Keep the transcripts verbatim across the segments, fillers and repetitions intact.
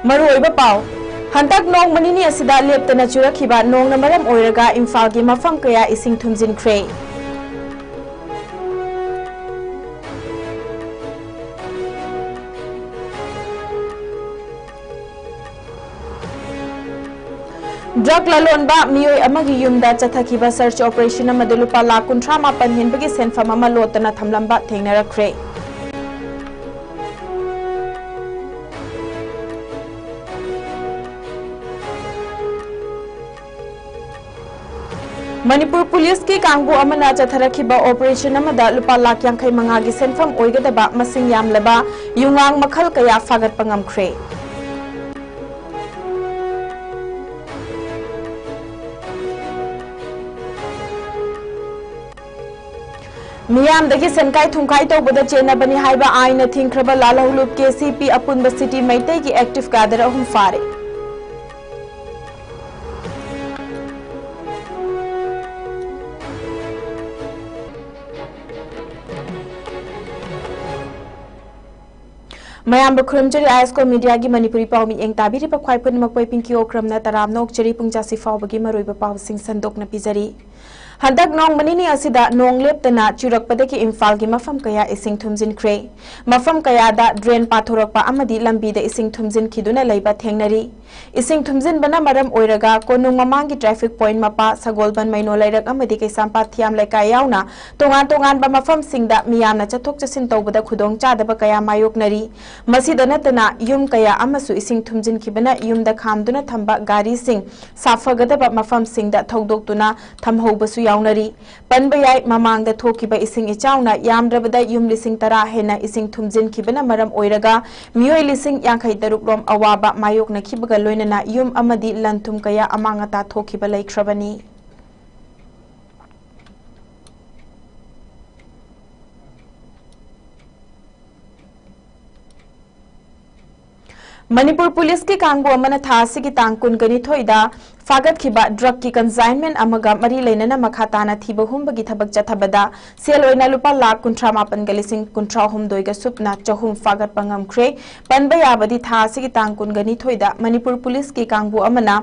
ꯃꯔꯨꯑꯣꯏꯕ ꯄꯥꯎ꯫ ꯍꯟꯗꯛ ꯅꯣꯡꯃ ꯅꯤꯅꯤ ꯑꯁꯤꯗ ꯂꯦꯞꯇꯅ ꯆꯨꯔꯛꯈꯤꯕ ꯅꯣꯡꯅ ꯃꯔꯝ ꯑꯣꯏꯔꯒ ꯏꯝꯐꯥꯜꯒꯤ ꯃꯐꯝ ꯀꯌꯥ ꯏꯁꯤꯡ ꯊꯨꯝꯖꯤꯟꯈ꯭ꯔꯦ꯫ ꯗ꯭ꯔꯒ ꯂꯂꯣꯟꯕ ꯃꯤꯑꯣꯏ ꯑꯃꯒꯤ ꯌꯨꯝꯗ ꯆꯠꯊꯈꯤꯕ search operation ꯑꯃꯗ ꯂꯨꯄꯥ ꯂꯥꯈ ꯀꯨꯟꯊ꯭ꯔꯥ ꯃꯥꯄꯟ ꯍꯦꯟꯕꯒꯤ ꯁꯦꯟꯐꯝ ꯑꯃ ꯂꯣꯠꯇꯅ ꯊꯝꯂꯝꯕ ꯊꯦꯡꯅꯔꯛꯈ꯭ꯔꯦ꯫ ꯃꯅꯤꯄꯨꯔ ꯄꯨꯂꯤꯁꯀꯤ ꯀꯥꯡꯕꯨ ꯑꯃꯅ ꯆꯠꯊꯔꯛꯈꯤꯕ operation ꯑꯃꯗ ꯂꯨꯄꯥ ꯂꯥꯈ ꯌꯥꯡꯈꯩ ꯃꯉꯥꯒꯤ ꯁꯦꯟꯐꯝ ꯑꯣꯏꯒꯗꯕ ꯃꯁꯤꯡ ꯌꯥꯝꯂꯕ ꯌꯨꯉꯥꯡ ꯃꯈꯜ ꯀꯌꯥ ꯐꯥꯒꯠꯄ ꯉꯝꯈ꯭ꯔꯦ꯫ ꯃꯤꯌꯥꯝꯗꯒꯤ ꯁꯦꯟꯀꯥꯏ ꯊꯨꯝꯀꯥꯏ ꯇꯧꯕꯗ ꯆꯦꯟꯅꯕꯅꯤ ꯍꯥꯏꯕ ꯑꯥꯏꯟꯅ ꯊꯤꯡꯈ꯭ꯔꯕ ꯂꯥꯜꯍꯧꯂꯨꯞ KCP ꯑꯄꯨꯟꯕ city ꯃꯩꯇꯩꯒꯤ active cadre ꯑꯍꯨꯝ ꯐꯥꯔꯦ꯫ ꯃꯌꯥꯝꯕꯨ ꯈꯨꯔꯨꯝꯖꯔꯤ, ꯑꯥꯏ ꯑꯦꯁ ꯀꯣ ꯃꯤꯗꯤꯌꯥꯒꯤ ꯃꯅꯤꯄꯨꯔꯤ ꯄꯥꯎ ꯃꯤꯠꯌꯦꯡ ꯇꯥꯕꯤꯔꯤꯕ ꯈ꯭ꯋꯥꯏ ꯄꯨꯝꯅꯃꯛꯄꯨ ꯑꯩ ꯄꯤꯡꯀꯤ ꯑꯣꯀ꯭ꯔꯝꯅ ꯇꯔꯥꯝꯅ ꯑꯣꯛꯆꯔꯤ꯫ ꯄꯨꯡ ꯆꯥꯁꯤ ꯐꯥꯎꯕꯒꯤ ꯃꯔꯨꯑꯣꯏꯕ ꯄꯥꯎꯁꯤꯡ ꯁꯟꯗꯣꯛꯅ ꯄꯤꯖꯔꯤ꯫ ꯍꯟꯗꯛ ꯅꯣꯡꯃ ꯅꯤꯅꯤ ꯑꯁꯤꯗ ꯅꯣꯡ ꯂꯦꯞꯇꯅ ꯆꯨꯔꯛꯄꯗꯒꯤ ꯏꯝꯐꯥꯜꯒꯤ ꯃꯐꯝ ꯀꯌꯥ ꯏꯁꯤꯡ ꯊꯨꯝꯖꯤꯟꯈ꯭ꯔꯦ꯫ ꯃꯐꯝ ꯀꯌꯥꯗ drain ꯄꯥꯊꯣꯔꯛꯄ ꯑꯃꯗꯤ ꯂꯝꯕꯤꯗ ꯏꯁꯤꯡ ꯊꯨꯝꯖꯤꯟꯈꯤꯗꯨꯅ ꯂꯩꯕ ꯊꯦꯡꯅꯔꯤ꯫ ꯏꯁꯤꯡ ꯊꯨꯝꯖꯤꯟꯕꯅ ꯃꯔꯝ ꯑꯣꯏꯔꯒ ꯀꯣꯅꯨꯡ ꯃꯃꯥꯡꯒꯤ traffic point ꯃꯄꯥ, ꯁꯒꯣꯜꯕꯟ, ꯃꯩꯅꯣ ꯂꯩꯔꯛ ꯑꯃꯗꯤ ꯀꯩꯁꯥꯝꯄꯥꯠ ꯊꯤꯌꯥꯝ ꯂꯩꯀꯥꯏ ꯌꯥꯎꯅ ꯇꯣꯉꯥꯟ ꯇꯣꯉꯥꯟꯕ ꯃꯐꯝꯁꯤꯡꯗ ꯃꯤꯌꯥꯝꯅ ꯆꯠꯊꯣꯛ ꯆꯠꯁꯤꯟ ꯇꯧꯕꯗ ꯈꯨꯗꯣꯡꯆꯥꯗꯕ ꯀꯌꯥ ꯃꯥꯌꯣꯛꯅꯔꯤ꯫ ꯃꯁꯤꯗ ꯅꯠꯇꯅ ꯌꯨꯝ ꯀꯌꯥ ꯑꯃꯁꯨ ꯏꯁꯤꯡ ꯊꯨꯝꯖꯤꯟꯈꯤꯕꯅ ꯌꯨꯝꯗ ꯈꯥꯝꯗꯨꯅ ꯊꯝꯕ ꯒꯥꯔꯤꯁꯤꯡ ꯁꯥꯐꯒꯗꯕ ꯃꯐꯝꯁꯤꯡꯗ ꯊꯧꯗꯣꯛꯇꯨꯅ ꯊꯝꯍꯧꯕꯁꯨ ꯌꯥꯎꯅꯔꯤ꯫ ꯄꯟꯕ ꯌꯥꯏ, ꯃꯃꯥꯡꯗ ꯊꯣꯛꯈꯤꯕ ꯏꯁꯤꯡ ꯏꯆꯥꯎꯅ ꯌꯥꯝꯗ꯭ꯔꯕꯗ ꯌꯨꯝ ꯂꯤꯁꯤꯡ ꯇꯔꯥ ꯍꯦꯟꯅ ꯏꯁꯤꯡ ꯊꯨꯝꯖꯤꯟꯈꯤꯕꯅ ꯃꯔꯝ ꯑꯣꯏꯔꯒ ꯃꯤꯑꯣꯏ ꯂꯤꯁꯤꯡ ꯌꯥꯡꯈꯩ ꯇꯔꯨꯛ ꯔꯣꯝ ꯑꯋꯥꯕ ꯃꯥꯌꯣꯛꯅꯈꯤꯕꯒ ꯂꯣꯏꯅꯅ ꯌꯨꯝ ꯑꯃꯗꯤ ꯂꯟ ꯊꯨꯝ ꯀꯌꯥ ꯑꯃꯥꯡ ꯑꯇꯥ ꯊꯣꯛꯈꯤꯕ ꯂꯩꯈ꯭ꯔꯕꯅꯤ꯫ ꯃꯅꯤꯄꯨꯔ ꯄꯨꯂꯤꯁꯀꯤ ꯀꯥꯡꯕꯨ ꯑꯃꯅ ꯊꯥ ꯑꯁꯤꯒꯤ ꯇꯥꯡ ꯀꯨꯟꯒ ꯅꯤꯊꯣꯏꯗ ꯐꯥꯒꯠꯈꯤꯕ ꯗ꯭ꯔꯒꯀꯤ ꯀꯟꯁꯥꯏꯟꯃꯦꯟ ꯑꯃꯒ ꯃꯔꯤ ꯂꯩꯅꯅ ꯃꯈꯥ ꯇꯥꯅ ꯊꯤꯕ ꯍꯨꯝꯕꯒꯤ ꯊꯕꯛ ꯆꯠꯊꯕꯗ ꯁꯦꯜ ꯑꯣꯏꯅ ꯂꯨꯄꯥ ꯂꯥꯈ ꯀꯨꯟꯊ꯭ꯔꯥ ꯃꯥꯄꯟꯒ ꯂꯤꯁꯤꯡ ꯀꯨꯟꯊ꯭ꯔꯥ ꯍꯨꯝꯗꯣꯏꯒ ꯁꯨꯞꯅ ꯆꯍꯨꯝ ꯐꯥꯒꯠꯄ ꯉꯝꯈ꯭ꯔꯦ꯫ ꯄꯟꯕ ꯌꯥꯕꯗꯤ, ꯊꯥ ꯑꯁꯤꯒꯤ ꯇꯥꯡ ꯀꯨꯟꯒ ꯅꯤꯊꯣꯏꯗ ꯃꯅꯤꯄꯨꯔ ꯄꯨꯂꯤꯁꯀꯤ ꯀꯥꯡꯕꯨ ꯑꯃꯅ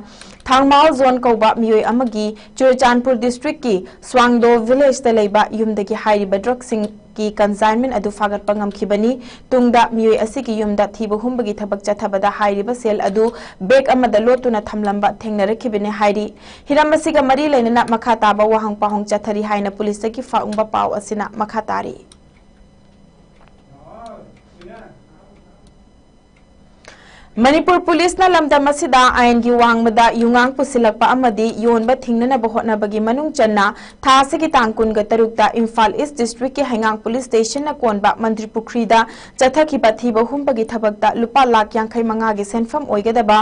ꯊꯥꯡꯃꯥꯜ ꯖꯣꯟ ꯀꯧꯕ ꯃꯤꯑꯣꯏ ꯑꯃꯒꯤ ꯆꯨꯔꯆꯥꯟꯄꯨꯔ ꯗꯤꯁꯇ꯭ꯔꯤꯛꯀꯤ ꯁ꯭ꯋꯥꯡꯗꯣ ꯚꯤꯂꯦꯖꯇ ꯂꯩꯕ ꯌꯨꯝꯗꯒꯤ ꯍꯥꯏꯔꯤꯕ ꯗ꯭ꯔꯒꯁꯤꯡꯒꯤ ꯀꯟꯁꯥꯏꯟꯃꯦꯟ ꯑꯗꯨ ꯐꯥꯒꯠꯄ ꯉꯝꯈꯤꯕꯅꯤ꯫ ꯇꯨꯡꯗ ꯃꯤꯑꯣꯏ ꯑꯁꯤꯒꯤ ꯌꯨꯝꯗ ꯊꯤꯕ ꯍꯨꯝꯕꯒꯤ ꯊꯕꯛ ꯆꯠꯊꯕꯗ ꯍꯥꯏꯔꯤꯕ ꯁꯦꯜ ꯑꯗꯨ ꯕꯦꯒ ꯑꯃꯗ ꯂꯣꯠꯇꯨꯅ ꯊꯝꯂꯝꯕ ꯊꯦꯡꯅꯔꯛꯈꯤꯕꯅꯤ ꯍꯥꯏꯔꯤ꯫ ꯍꯤꯔꯝ ꯑꯁꯤꯒ ꯃꯔꯤ ꯂꯩꯅꯅ ꯃꯈꯥ ꯇꯥꯕ ꯋꯥꯍꯪ ꯄꯥꯎꯍꯪ ꯆꯠꯊꯔꯤ ꯍꯥꯏꯅ ꯄꯨꯂꯤꯁꯇꯒꯤ ꯐꯪꯕ ꯄꯥꯎ ꯑꯁꯤꯅ ꯃꯈꯥ ꯇꯥꯔꯤ꯫ ꯃꯅꯤꯄꯨꯔ ꯄꯨꯂꯤꯁꯅ ꯂꯝꯗꯝ ꯑꯁꯤꯗ ꯑꯥꯏꯟꯒꯤ ꯋꯥꯡꯃꯗ ꯌꯨꯉꯥꯡ ꯄꯨꯁꯤꯜꯂꯛꯄ ꯑꯃꯗꯤ ꯌꯣꯟꯕ ꯊꯤꯡꯅꯅꯕ ꯍꯣꯠꯅꯕꯒꯤ ꯃꯅꯨꯡ ꯆꯟꯅ ꯊꯥ ꯑꯁꯤꯒꯤ ꯇꯥꯡ ꯀꯨꯟꯒ ꯇꯔꯨꯛꯇ ꯏꯝꯐꯥꯜ ꯏꯁ ꯗꯤꯁꯇ꯭ꯔꯤꯛꯀꯤ ꯍꯩꯉꯥꯡ ꯄꯨꯂꯤꯁ ꯁ꯭ꯇꯦꯁꯟꯅ ꯀꯣꯟꯕ ꯃꯟꯇ꯭ꯔꯤ ꯄꯨꯈ꯭ꯔꯤꯗ ꯆꯠꯊꯈꯤꯕ ꯊꯤꯕ ꯍꯨꯝꯕꯒꯤ ꯊꯕꯛꯇ ꯂꯨꯄꯥ ꯂꯥꯈ ꯌꯥꯡꯈꯩ ꯃꯉꯥꯒꯤ ꯁꯦꯟꯐꯝ ꯑꯣꯏꯒꯗꯕ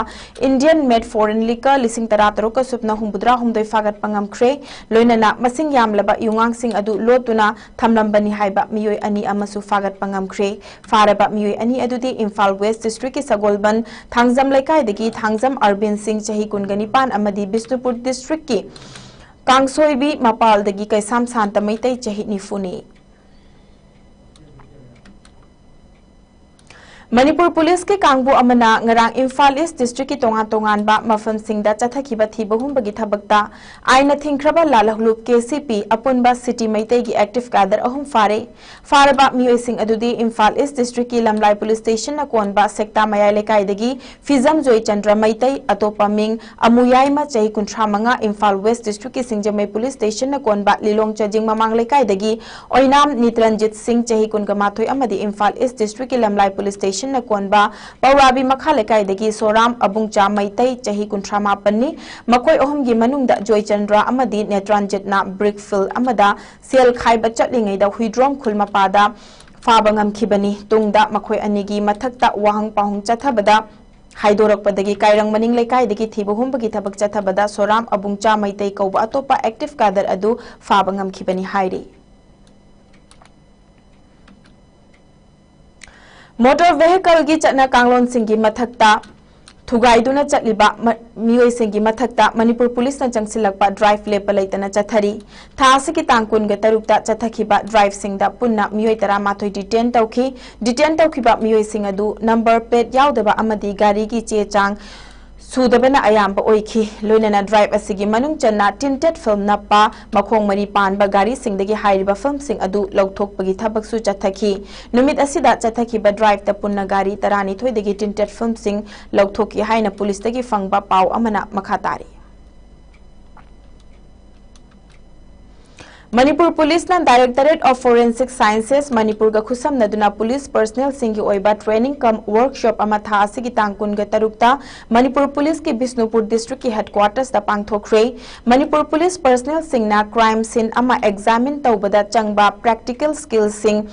Indian made foreign liquor ꯂꯤꯁꯤꯡ ꯇꯔꯥ ꯇꯔꯨꯛꯀ ꯁꯨꯞꯅ ꯍꯨꯝꯐꯨꯇꯔꯥ ꯍꯨꯝꯗꯣꯏ ꯐꯥꯒꯠꯄ ꯉꯝꯈ꯭ꯔꯦ꯫ ꯂꯣꯏꯅꯅ ꯃꯁꯤꯡ ꯌꯥꯝꯂꯕ ꯌꯨꯉꯥꯡꯁꯤꯡ ꯑꯗꯨ ꯂꯣꯠꯇꯨꯅ ꯊꯝꯂꯝꯕꯅꯤ ꯍꯥꯏꯕ ꯃꯤꯑꯣꯏ ꯑꯅꯤ ꯑꯃꯁꯨ ꯐꯥꯒꯠꯄ ꯉꯝꯈ꯭ꯔꯦ꯫ ꯐꯥꯔꯕ ꯃꯤꯑꯣꯏ ꯑꯅꯤ ꯑꯗꯨꯗꯤ ꯏꯝꯐꯥꯜ ꯋꯦꯁ ꯗꯤꯁꯇ꯭ꯔꯤꯛꯀꯤ ꯁꯒꯣꯜꯕꯟ ꯊꯥꯡꯖꯝ ꯂꯩꯀꯥꯏꯗꯒꯤ ꯊꯥꯡꯖꯝ ꯑꯔꯕꯤꯟ ꯁꯤꯡ, ꯆꯍꯤ ꯀꯨꯟꯒ ꯅꯤꯄꯥꯟ, ꯑꯃꯗꯤ ꯕꯤꯁꯅꯨꯄꯨꯔ ꯗꯤꯁꯇ꯭ꯔꯤꯛꯀꯤ ꯀꯥꯡꯁꯣꯏꯕꯤ ꯃꯄꯥꯜꯗꯒꯤ ꯀꯩꯁꯥꯝ ꯁꯥꯟꯇ ꯃꯩꯇꯩ, ꯆꯍꯤ ꯅꯤꯐꯨꯅꯤ꯫ ꯃꯅꯤꯄꯨꯔ ꯄꯨꯂꯤꯁꯀꯤ ꯀꯥꯡꯕꯨ ꯑꯃꯅ ꯉꯔꯥꯡ ꯏꯝꯐꯥꯜ ꯏꯁ ꯗꯤꯁꯇ꯭ꯔꯤꯛꯀꯤ ꯇꯣꯉꯥꯟ ꯇꯣꯉꯥꯟꯕ ꯃꯐꯝꯁꯤꯡꯗ ꯆꯠꯊꯈꯤꯕ ꯊꯤꯕ ꯍꯨꯝꯕꯒꯤ ꯊꯕꯛꯇ ꯑꯥꯏꯟꯅ ꯊꯤꯡꯈ꯭ꯔꯕ ꯂꯥꯜꯍꯧꯂꯨꯞ ꯀꯦ ꯁꯤ ꯄꯤ ꯑꯄꯨꯟꯕ ꯁꯤꯇꯤ ꯃꯩꯇꯩꯒꯤ ꯑꯦꯛꯇꯤꯚ ꯀꯦꯗꯔ ꯑꯍꯨꯝ ꯐꯥꯔꯦ꯫ ꯐꯥꯔꯕ ꯃꯤꯑꯣꯏꯁꯤꯡ ꯑꯗꯨꯗꯤ ꯏꯝꯐꯥꯜ ꯏꯁ ꯗꯤꯁꯇ꯭ꯔꯤꯛꯀꯤ ꯂꯝꯂꯥꯏ ꯄꯨꯂꯤꯁ ꯁ꯭ꯇꯦꯁꯟꯅ ꯀꯣꯟꯕ ꯁꯦꯛꯇꯥ ꯃꯌꯥꯏ ꯂꯩꯀꯥꯏꯗꯒꯤ ꯐꯤꯖꯝ ꯖꯣꯏꯆꯟꯗ꯭ꯔ ꯃꯩꯇꯩ, ꯑꯇꯣꯞꯄ ꯃꯤꯡ ꯑꯃꯨꯌꯥꯏꯃ, ꯆꯍꯤ ꯀꯨꯟꯊ꯭ꯔꯥ ꯃꯉꯥ, ꯏꯝꯐꯥꯜ ꯋꯦꯁ ꯗꯤꯁꯇ꯭ꯔꯤꯛꯀꯤ ꯁꯤꯡꯖꯃꯩ ꯄꯨꯂꯤꯁ ꯁ꯭ꯇꯦꯁꯟꯅ ꯀꯣꯟꯕ ꯂꯤꯂꯣꯡ ꯆꯥꯖꯤꯡ ꯃꯃꯥꯡ ꯂꯩꯀꯥꯏꯗꯒꯤ ꯑꯣꯏꯅꯥꯝ ꯅꯤꯇ꯭ꯔꯟꯖꯤꯠ ꯁꯤꯡ, ꯆꯍꯤ ꯀꯨꯟꯒ ꯃꯥꯊꯣꯏ, ꯑꯃꯗꯤ ꯏꯝꯐꯥꯜ ꯏꯁ ꯗꯤꯁꯇ꯭ꯔꯤꯛꯀꯤ ꯂꯝꯂꯥꯏ ꯄꯨꯂꯤꯁ ꯁ꯭ꯇꯦꯁꯟꯅ ꯀꯣꯟꯕ ꯄꯧꯔꯥꯕꯤ ꯃꯈꯥ ꯂꯩꯀꯥꯏꯗꯒꯤ ꯁꯣꯔꯥꯝ ꯑꯕꯨꯡꯆꯥ ꯃꯩꯇꯩ, ꯆꯍꯤ ꯀꯨꯟꯊ꯭ꯔꯥ ꯃꯥꯄꯟꯅꯤ꯫ ꯃꯈꯣꯏ ꯑꯍꯨꯝꯒꯤ ꯃꯅꯨꯡꯗ ꯖꯣꯏꯆꯟꯗ꯭ꯔ ꯑꯃꯗꯤ ꯅꯦꯇ꯭ꯔꯥꯟꯖꯤꯠꯅ ꯕ꯭ꯔꯤꯛ ꯐꯤꯜꯗ ꯑꯃꯗ ꯁꯦꯜ ꯈꯥꯏꯕ ꯆꯠꯂꯤꯉꯩꯗ ꯍꯨꯏꯗ꯭ꯔꯣꯝ ꯈꯨꯜ ꯃꯄꯥꯗ ꯐꯥꯕ ꯉꯝꯈꯤꯕꯅꯤ꯫ ꯇꯨꯡꯗ ꯃꯈꯣꯏ ꯑꯅꯤꯒꯤ ꯃꯊꯛꯇ ꯋꯥꯍꯪ ꯄꯥꯎꯍꯪ ꯆꯠꯊꯕꯗ ꯍꯥꯏꯗꯣꯔꯛꯄꯗꯒꯤ ꯀꯥꯏꯔꯪ ꯃꯅꯤꯡ ꯂꯩꯀꯥꯏꯗꯒꯤ ꯊꯤꯕ ꯍꯨꯝꯕꯒꯤ ꯊꯕꯛ ꯆꯠꯊꯕꯗ ꯁꯣꯔꯥꯝ ꯑꯕꯨꯡꯆꯥ ꯃꯩꯇꯩ ꯀꯧꯕ ꯑꯇꯣꯞꯄ ꯑꯦꯛꯇꯤꯚ ꯀꯦꯗꯔ ꯑꯗꯨ ꯐꯥꯕ ꯉꯝꯈꯤꯕꯅꯤ ꯍꯥꯏꯔꯤ꯫ ꯃꯣꯇꯣꯔ ꯚꯦꯍꯤꯀꯜꯒꯤ ꯆꯠꯅ ꯀꯥꯡꯂꯣꯟꯁꯤꯡꯒꯤ ꯃꯊꯛꯇ ꯊꯨꯒꯥꯏꯗꯨꯅ ꯆꯠꯂꯤꯕ ꯃ-, ꯃꯤꯑꯣꯏꯁꯤꯡꯒꯤ ꯃꯊꯛꯇ ꯃꯅꯤꯄꯨꯔ ꯄꯨꯂꯤꯁꯅ ꯆꯪꯁꯤꯜꯂꯛꯄ ꯗ꯭ꯔꯥꯏꯚ ꯂꯦꯞꯄ ꯂꯩꯇꯅ ꯆꯠꯊꯔꯤ꯫ ꯊꯥ ꯑꯁꯤꯒꯤ ꯇꯥꯡ ꯀꯨꯟꯒ ꯇꯔꯨꯛꯇ ꯆꯠꯊꯈꯤꯕ ꯗ꯭ꯔꯥꯏꯚꯁꯤꯡꯗ ꯄꯨꯟꯅ ꯃꯤꯑꯣꯏ ꯇꯔꯥꯃꯥꯊꯣꯏ ꯗꯤꯇꯦꯟ ꯇꯧꯈꯤ꯫ ꯗꯤꯇꯦꯟ ꯇꯧꯈꯤꯕ ꯃꯤꯑꯣꯏꯁꯤꯡ ꯑꯗꯨ ꯅꯝꯕꯔ ꯄ꯭ꯂꯦꯠ ꯌꯥꯎꯗꯕ ꯑꯃꯗꯤ ꯒꯥꯔꯤꯒꯤ ꯆꯦ ꯆꯥꯡ ꯁꯨꯗꯕꯅ ꯑꯌꯥꯝꯕ ꯑꯣꯏꯈꯤ꯫ ꯂꯣꯏꯅꯅ ꯗ꯭ꯔꯥꯏꯚ ꯑꯁꯤꯒꯤ ꯃꯅꯨꯡ ꯆꯟꯅ ꯇꯤꯟꯇꯦꯠ ꯐꯤꯜꯝ ꯅꯞꯄ ꯃꯈꯣꯡ ꯃꯔꯤ ꯄꯥꯟꯕ ꯒꯥꯔꯤꯁꯤꯡꯗꯒꯤ ꯍꯥꯏꯔꯤꯕ ꯐꯤꯜꯝꯁꯤꯡ ꯑꯗꯨ ꯂꯧꯊꯣꯛꯄꯒꯤ ꯊꯕꯛꯁꯨ ꯆꯠꯊꯈꯤ꯫ ꯅꯨꯃꯤꯠ ꯑꯁꯤꯗ ꯆꯠꯊꯈꯤꯕ ꯗ꯭ꯔꯥꯏꯚꯇ ꯄꯨꯟꯅ ꯒꯥꯔꯤ ꯇꯔꯥꯅꯤꯊꯣꯏꯗꯒꯤ ꯇꯤꯟꯇꯦꯠ ꯐꯤꯜꯝꯁꯤꯡ ꯂꯧꯊꯣꯛꯈꯤ ꯍꯥꯏꯅ ꯄꯨꯂꯤꯁꯇꯒꯤ ꯐꯪꯕ ꯄꯥꯎ ꯑꯃꯅ ꯃꯈꯥ ꯇꯥꯔꯤ꯫ ꯃꯅꯤꯄꯨꯔ ꯄꯨꯂꯤꯁꯅ Directorate of Forensic Sciences ꯃꯅꯤꯄꯨꯔꯒ ꯈꯨꯠꯁꯝꯅꯗꯨꯅ ꯄꯨꯂꯤꯁ ꯄꯔꯁꯅꯦꯜꯁꯤꯡꯒꯤ ꯑꯣꯏꯕ ꯇ꯭ꯔꯦꯅꯤꯡ ꯀꯝ ꯋꯔꯛꯁꯣꯞ ꯑꯃ ꯊꯥ ꯑꯁꯤꯒꯤ ꯇꯥꯡ ꯀꯨꯟꯒ ꯇꯔꯨꯛꯇ ꯃꯅꯤꯄꯨꯔ ꯄꯨꯂꯤꯁꯀꯤ ꯕꯤꯁꯅꯨꯄꯨꯔ ꯗꯤꯁꯇ꯭ꯔꯤꯛꯀꯤ ꯍꯦꯗꯀ꯭ꯋꯥꯔꯇꯔꯁꯇ ꯄꯥꯡꯊꯣꯛꯈ꯭ꯔꯦ꯫ ꯃꯅꯤꯄꯨꯔ ꯄꯨꯂꯤꯁ ꯄꯔꯁꯅꯦꯜꯁꯤꯡꯅ ꯀ꯭ꯔꯥꯏꯝ ꯁꯤꯟ ꯑꯃ ꯑꯦꯛꯖꯥꯃꯤꯟ ꯇꯧꯕꯗ ꯆꯪꯕ ꯄ꯭ꯔꯦꯛꯇꯤꯀꯦꯜ ꯁ꯭ꯀꯤꯜꯁꯤꯡ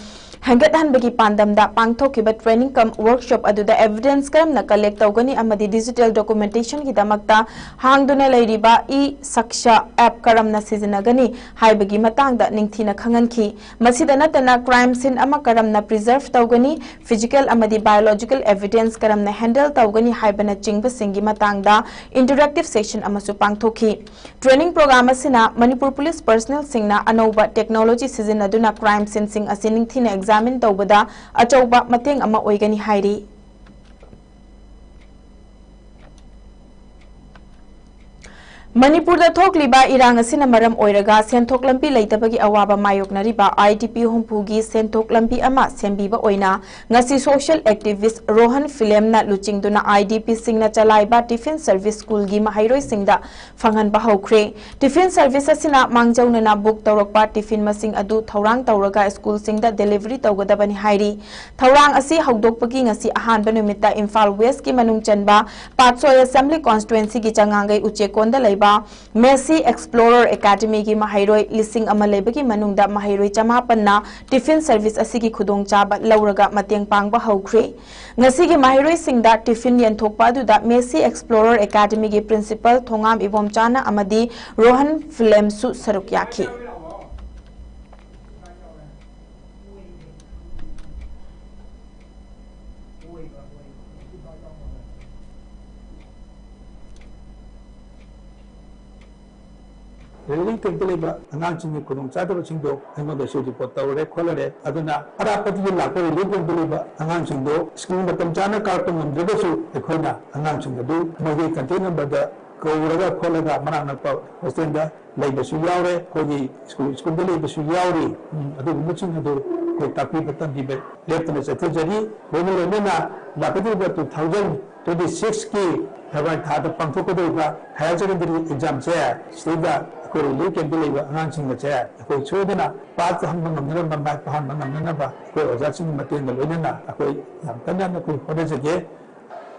ꯍꯦꯟꯒꯠꯍꯟꯕꯒꯤ ꯄꯥꯟꯗꯝꯗ ꯄꯥꯡꯊꯣꯛꯈꯤꯕ ꯇ꯭ꯔꯦꯅꯤꯡ ꯀꯝ ꯋꯔꯛꯁꯣꯞ ꯑꯗꯨꯗ ꯑꯦꯚꯤꯗꯦꯟꯁ ꯀꯔꯝꯅ ꯀꯂꯦꯛ ꯇꯧꯒꯅꯤ ꯑꯃꯗꯤ ꯗꯤꯖꯤꯇꯦꯜ ꯗꯣꯀꯨꯃꯦꯟꯇꯦꯁꯟꯒꯤꯗꯃꯛꯇ ꯍꯥꯡꯗꯨꯅ ꯂꯩꯔꯤꯕ ꯏ ꯁꯛꯁ ꯑꯦꯞ ꯀꯔꯝꯅ ꯁꯤꯖꯤꯟꯅꯒꯅꯤ ꯍꯥꯏꯕꯒꯤ ꯃꯇꯥꯡꯗ ꯅꯤꯡꯊꯤꯅ ꯈꯪꯍꯟꯈꯤ꯫ ꯃꯁꯤꯗ ꯅꯠꯇꯅ ꯀ꯭ꯔꯥꯏꯝ ꯁꯤꯟ ꯑꯃ ꯀꯔꯝꯅ ꯄ꯭ꯔꯤꯖꯔꯚ ꯇꯧꯒꯅꯤ, ꯐꯤꯖꯤꯀꯦꯜ ꯑꯃꯗꯤ ꯕꯥꯏꯑꯣꯂꯣꯖꯤꯀꯦꯜ ꯑꯦꯚꯤꯗꯦꯟꯁ ꯀꯔꯝꯅ ꯍꯦꯟꯗꯜ ꯇꯧꯒꯅꯤ ꯍꯥꯏꯕꯅꯆꯤꯡꯕꯁꯤꯡꯒꯤ ꯃꯇꯥꯡꯗ ꯏꯟꯇꯔꯦꯛꯇꯤꯚ ꯁꯦꯁꯟ ꯑꯃꯁꯨ ꯄꯥꯡꯊꯣꯛꯈꯤ꯫ ꯇ꯭ꯔꯦꯅꯤꯡ ꯄ꯭ꯔꯣꯒ꯭ꯔꯥꯝ ꯑꯁꯤꯅ ꯃꯅꯤꯄꯨꯔ ꯄꯨꯂꯤꯁ ꯄꯔꯁꯅꯦꯜꯁꯤꯡꯅ ꯑꯅꯧꯕ ꯇꯦꯛꯅꯣꯂꯣꯖꯤ ꯁꯤꯖꯤꯟꯅꯗꯨꯅ ꯀ꯭ꯔꯥꯏꯝ ꯁꯤꯟꯁꯤꯡ ꯑꯁꯤ ꯅꯤꯡꯊꯤꯅ ꯑꯦꯛꯖꯥꯃꯤꯟ ꯇꯧꯕꯗ ꯑꯆꯧꯕ ꯃꯇꯦꯡ ꯑꯃ ꯑꯣꯏꯒꯅꯤ ꯍꯥꯏꯔꯤ꯫ ꯃꯅꯤꯄꯨꯔꯗ ꯊꯣꯛꯂꯤꯕ ꯏꯔꯥꯡ ꯑꯁꯤꯅ ꯃꯔꯝ ꯑꯣꯏꯔꯒ ꯁꯦꯟꯊꯣꯛ ꯂꯝꯕꯤ ꯂꯩꯇꯕꯒꯤ ꯑꯋꯥꯕ ꯃꯥꯌꯣꯛꯅꯔꯤꯕ ꯑꯥꯏ ꯗꯤ ꯄꯤ ꯍꯨꯝꯐꯨꯒꯤ ꯁꯦꯟꯊꯣꯛ ꯂꯝꯕꯤ ꯑꯃ ꯁꯦꯝꯕꯤꯕ ꯑꯣꯏꯅ ꯉꯁꯤ ꯁꯣꯁꯤꯌꯦꯜ ꯑꯦꯛꯇꯤꯚꯤꯁ꯭ꯠ ꯔꯣꯍꯟ ꯐꯤꯂꯦꯝꯅ ꯂꯨꯆꯤꯡꯗꯨꯅ ꯑꯥꯏ ꯗꯤ ꯄꯤꯁꯤꯡꯅ ꯆꯂꯥꯏꯕ ꯇꯤꯐꯤꯟ ꯁꯔꯚꯤꯁ ꯁ꯭ꯀꯨꯜꯒꯤ ꯃꯍꯩꯔꯣꯏꯁꯤꯡꯗ ꯐꯪꯍꯟꯕ ꯍꯧꯈ꯭ꯔꯦ꯫ ꯇꯤꯐꯤꯟ ꯁꯔꯚꯤꯁ ꯑꯁꯤꯅ ꯃꯥꯡꯖꯧꯅꯅ ꯕꯨꯛ ꯇꯧꯔꯛꯄ ꯇꯤꯐꯤꯟ ꯃꯁꯤꯡ ꯑꯗꯨ ꯊꯧꯔꯥꯡ ꯇꯧꯔꯒ ꯁ꯭ꯀꯨꯜꯁꯤꯡꯗ ꯗꯦꯂꯤꯚꯔꯤ ꯇꯧꯒꯗꯕꯅꯤ ꯍꯥꯏꯔꯤ꯫ ꯊꯧꯔꯥꯡ ꯑꯁꯤ ꯍꯧꯗꯣꯛꯄꯒꯤ ꯉꯁꯤ ꯑꯍꯥꯟꯕ ꯅꯨꯃꯤꯠꯇ ꯏꯝꯐꯥꯜ ꯋꯦꯁ꯭ꯠꯀꯤ ꯃꯅꯨꯡ ꯆꯟꯕ ꯄꯥꯠꯁꯣꯏ ꯑꯦꯁꯦꯝꯕ꯭ꯂꯤ ꯀꯣꯟꯁꯇꯤꯇ꯭ꯋꯦꯟꯁꯤꯒꯤ ꯆꯉꯥꯡꯒꯩ ꯎꯆꯦꯛꯀꯣꯟꯗ ꯂꯩꯕ ꯃꯦꯁꯤ ꯑꯦꯛꯁꯄ꯭ꯂꯣꯔꯔ ꯑꯦꯀꯥꯗꯃꯤꯒꯤ ꯃꯍꯩꯔꯣꯏ ꯂꯤꯁꯤꯡ ꯑꯃ ꯂꯩꯕꯒꯤ ꯃꯅꯨꯡꯗ ꯃꯍꯩꯔꯣꯏ ꯆꯃꯥꯄꯟꯅ ꯇꯤꯐꯤꯟ ꯁꯔꯚꯤꯁ ꯑꯁꯤꯒꯤ ꯈꯨꯗꯣꯡꯆꯥꯕ ꯂꯧꯔꯒ ꯃꯇꯦꯡ ꯄꯥꯡꯕ ꯍꯧꯈ꯭ꯔꯦ꯫ ꯉꯁꯤꯒꯤ ꯃꯍꯩꯔꯣꯏꯁꯤꯡꯗ ꯇꯤꯐꯤꯟ ꯌꯦꯟꯊꯣꯛꯄ ꯑꯗꯨꯗ ꯃꯦꯁꯤ ꯑꯦꯛꯁꯄ꯭ꯂꯣꯔꯔ ꯑꯦꯀꯥꯗꯃꯤꯒꯤ ꯄ꯭ꯔꯤꯟꯁꯤꯄꯜ ꯊꯣꯉꯥꯝ ꯏꯕꯣꯝꯆꯥꯅ ꯑꯃꯗꯤ ꯔꯣꯍꯟ ꯐꯤꯂꯦꯝꯁꯨ ꯁꯔꯨꯛ ꯌꯥꯈꯤ꯫ ꯔꯤꯂꯤꯐ ꯀꯦꯝꯞꯇ ꯂꯩꯕ ꯑꯉꯥꯡꯁꯤꯡꯒꯤ ꯈꯨꯗꯣꯡꯆꯥꯗꯕꯁꯤꯡꯗꯣ ꯑꯩꯉꯣꯟꯗꯁꯨ ꯔꯤꯄꯣꯔꯠ ꯇꯧꯔꯦ ꯈꯣꯠꯂꯔꯦ꯫ ꯑꯗꯨꯅ ꯑꯔꯥꯞꯄꯗꯒꯤ ꯂꯥꯛꯄ ꯔꯤꯂꯤꯐ ꯀꯦꯝꯞꯇ ꯂꯩꯕ ꯑꯉꯥꯡꯁꯤꯡꯗꯣ ꯁ꯭ꯀꯨꯜ ꯃꯇꯝ ꯆꯥꯅ ꯀꯥꯔꯛꯄ ꯉꯝꯗ꯭ꯔꯒꯁꯨ ꯑꯩꯈꯣꯏꯅ ꯑꯉꯥꯡꯁꯤꯡ ꯑꯗꯨ ꯃꯣꯏꯒꯤ ꯀꯟꯇꯦꯛ ꯅꯝꯕꯔꯗ ꯀꯧꯔꯒ ꯈꯣꯠꯂꯒ ꯃꯅꯥꯛ ꯅꯛꯄ ꯍꯣꯁꯇꯦꯜꯗ ꯂꯩꯕꯁꯨ ꯌꯥꯎꯔꯦ, ꯑꯩꯈꯣꯏꯒꯤ ꯁ꯭ꯀꯨꯜ, ꯁ꯭ꯀꯨꯜꯗ ꯂꯩꯕꯁꯨ ꯌꯥꯎꯔꯤ꯫ ꯎꯝ, ꯑꯗꯨꯒꯨꯝꯕꯁꯤꯡ ꯑꯗꯨ ꯑꯩꯈꯣꯏ ꯇꯥꯛꯄꯤꯕ ꯇꯝꯕꯤꯕ ꯂꯦꯞꯇꯅ ꯆꯠꯊꯖꯔꯤ꯫ ꯂꯣꯏꯅ ꯂꯣꯏꯅꯅ ꯂꯥꯛꯀꯗꯧꯔꯤꯕ two thousand twenty six ꯀꯤ ꯐꯦꯕ꯭ꯔꯨꯋꯥꯔꯤ ꯊꯥꯗ ꯄꯥꯡꯊꯣꯛꯀꯗꯧꯔꯤꯕ ꯍꯥꯌꯔ ꯁꯦꯀꯦꯟꯗꯔꯤ ꯑꯦꯛꯖꯥꯝꯁꯦ ꯁꯤꯗꯩꯗ ꯑꯩꯈꯣꯏ ꯔꯤꯂꯤꯐ ꯀꯦꯝꯞꯇ ꯂꯩꯕ ꯑꯉꯥꯡꯁꯤꯡ ꯑꯁꯦ ꯑꯩꯈꯣꯏ ꯁꯣꯏꯗꯅ ꯄꯥꯁ ꯇꯧꯍꯟꯕ ꯉꯝꯅꯅꯕ, ꯃꯥꯏ ꯄꯥꯛꯍꯟꯕ ꯉꯝꯅꯅꯕ ꯑꯩꯈꯣꯏ ꯑꯣꯖꯥꯁꯤꯡꯒꯤ ꯃꯇꯦꯡꯒ ꯂꯣꯏꯅꯅ ꯑꯩꯈꯣꯏ ꯌꯥꯝ ꯀꯟꯅ ꯑꯩꯈꯣꯏ ꯍꯣꯠꯅꯖꯒꯦ꯫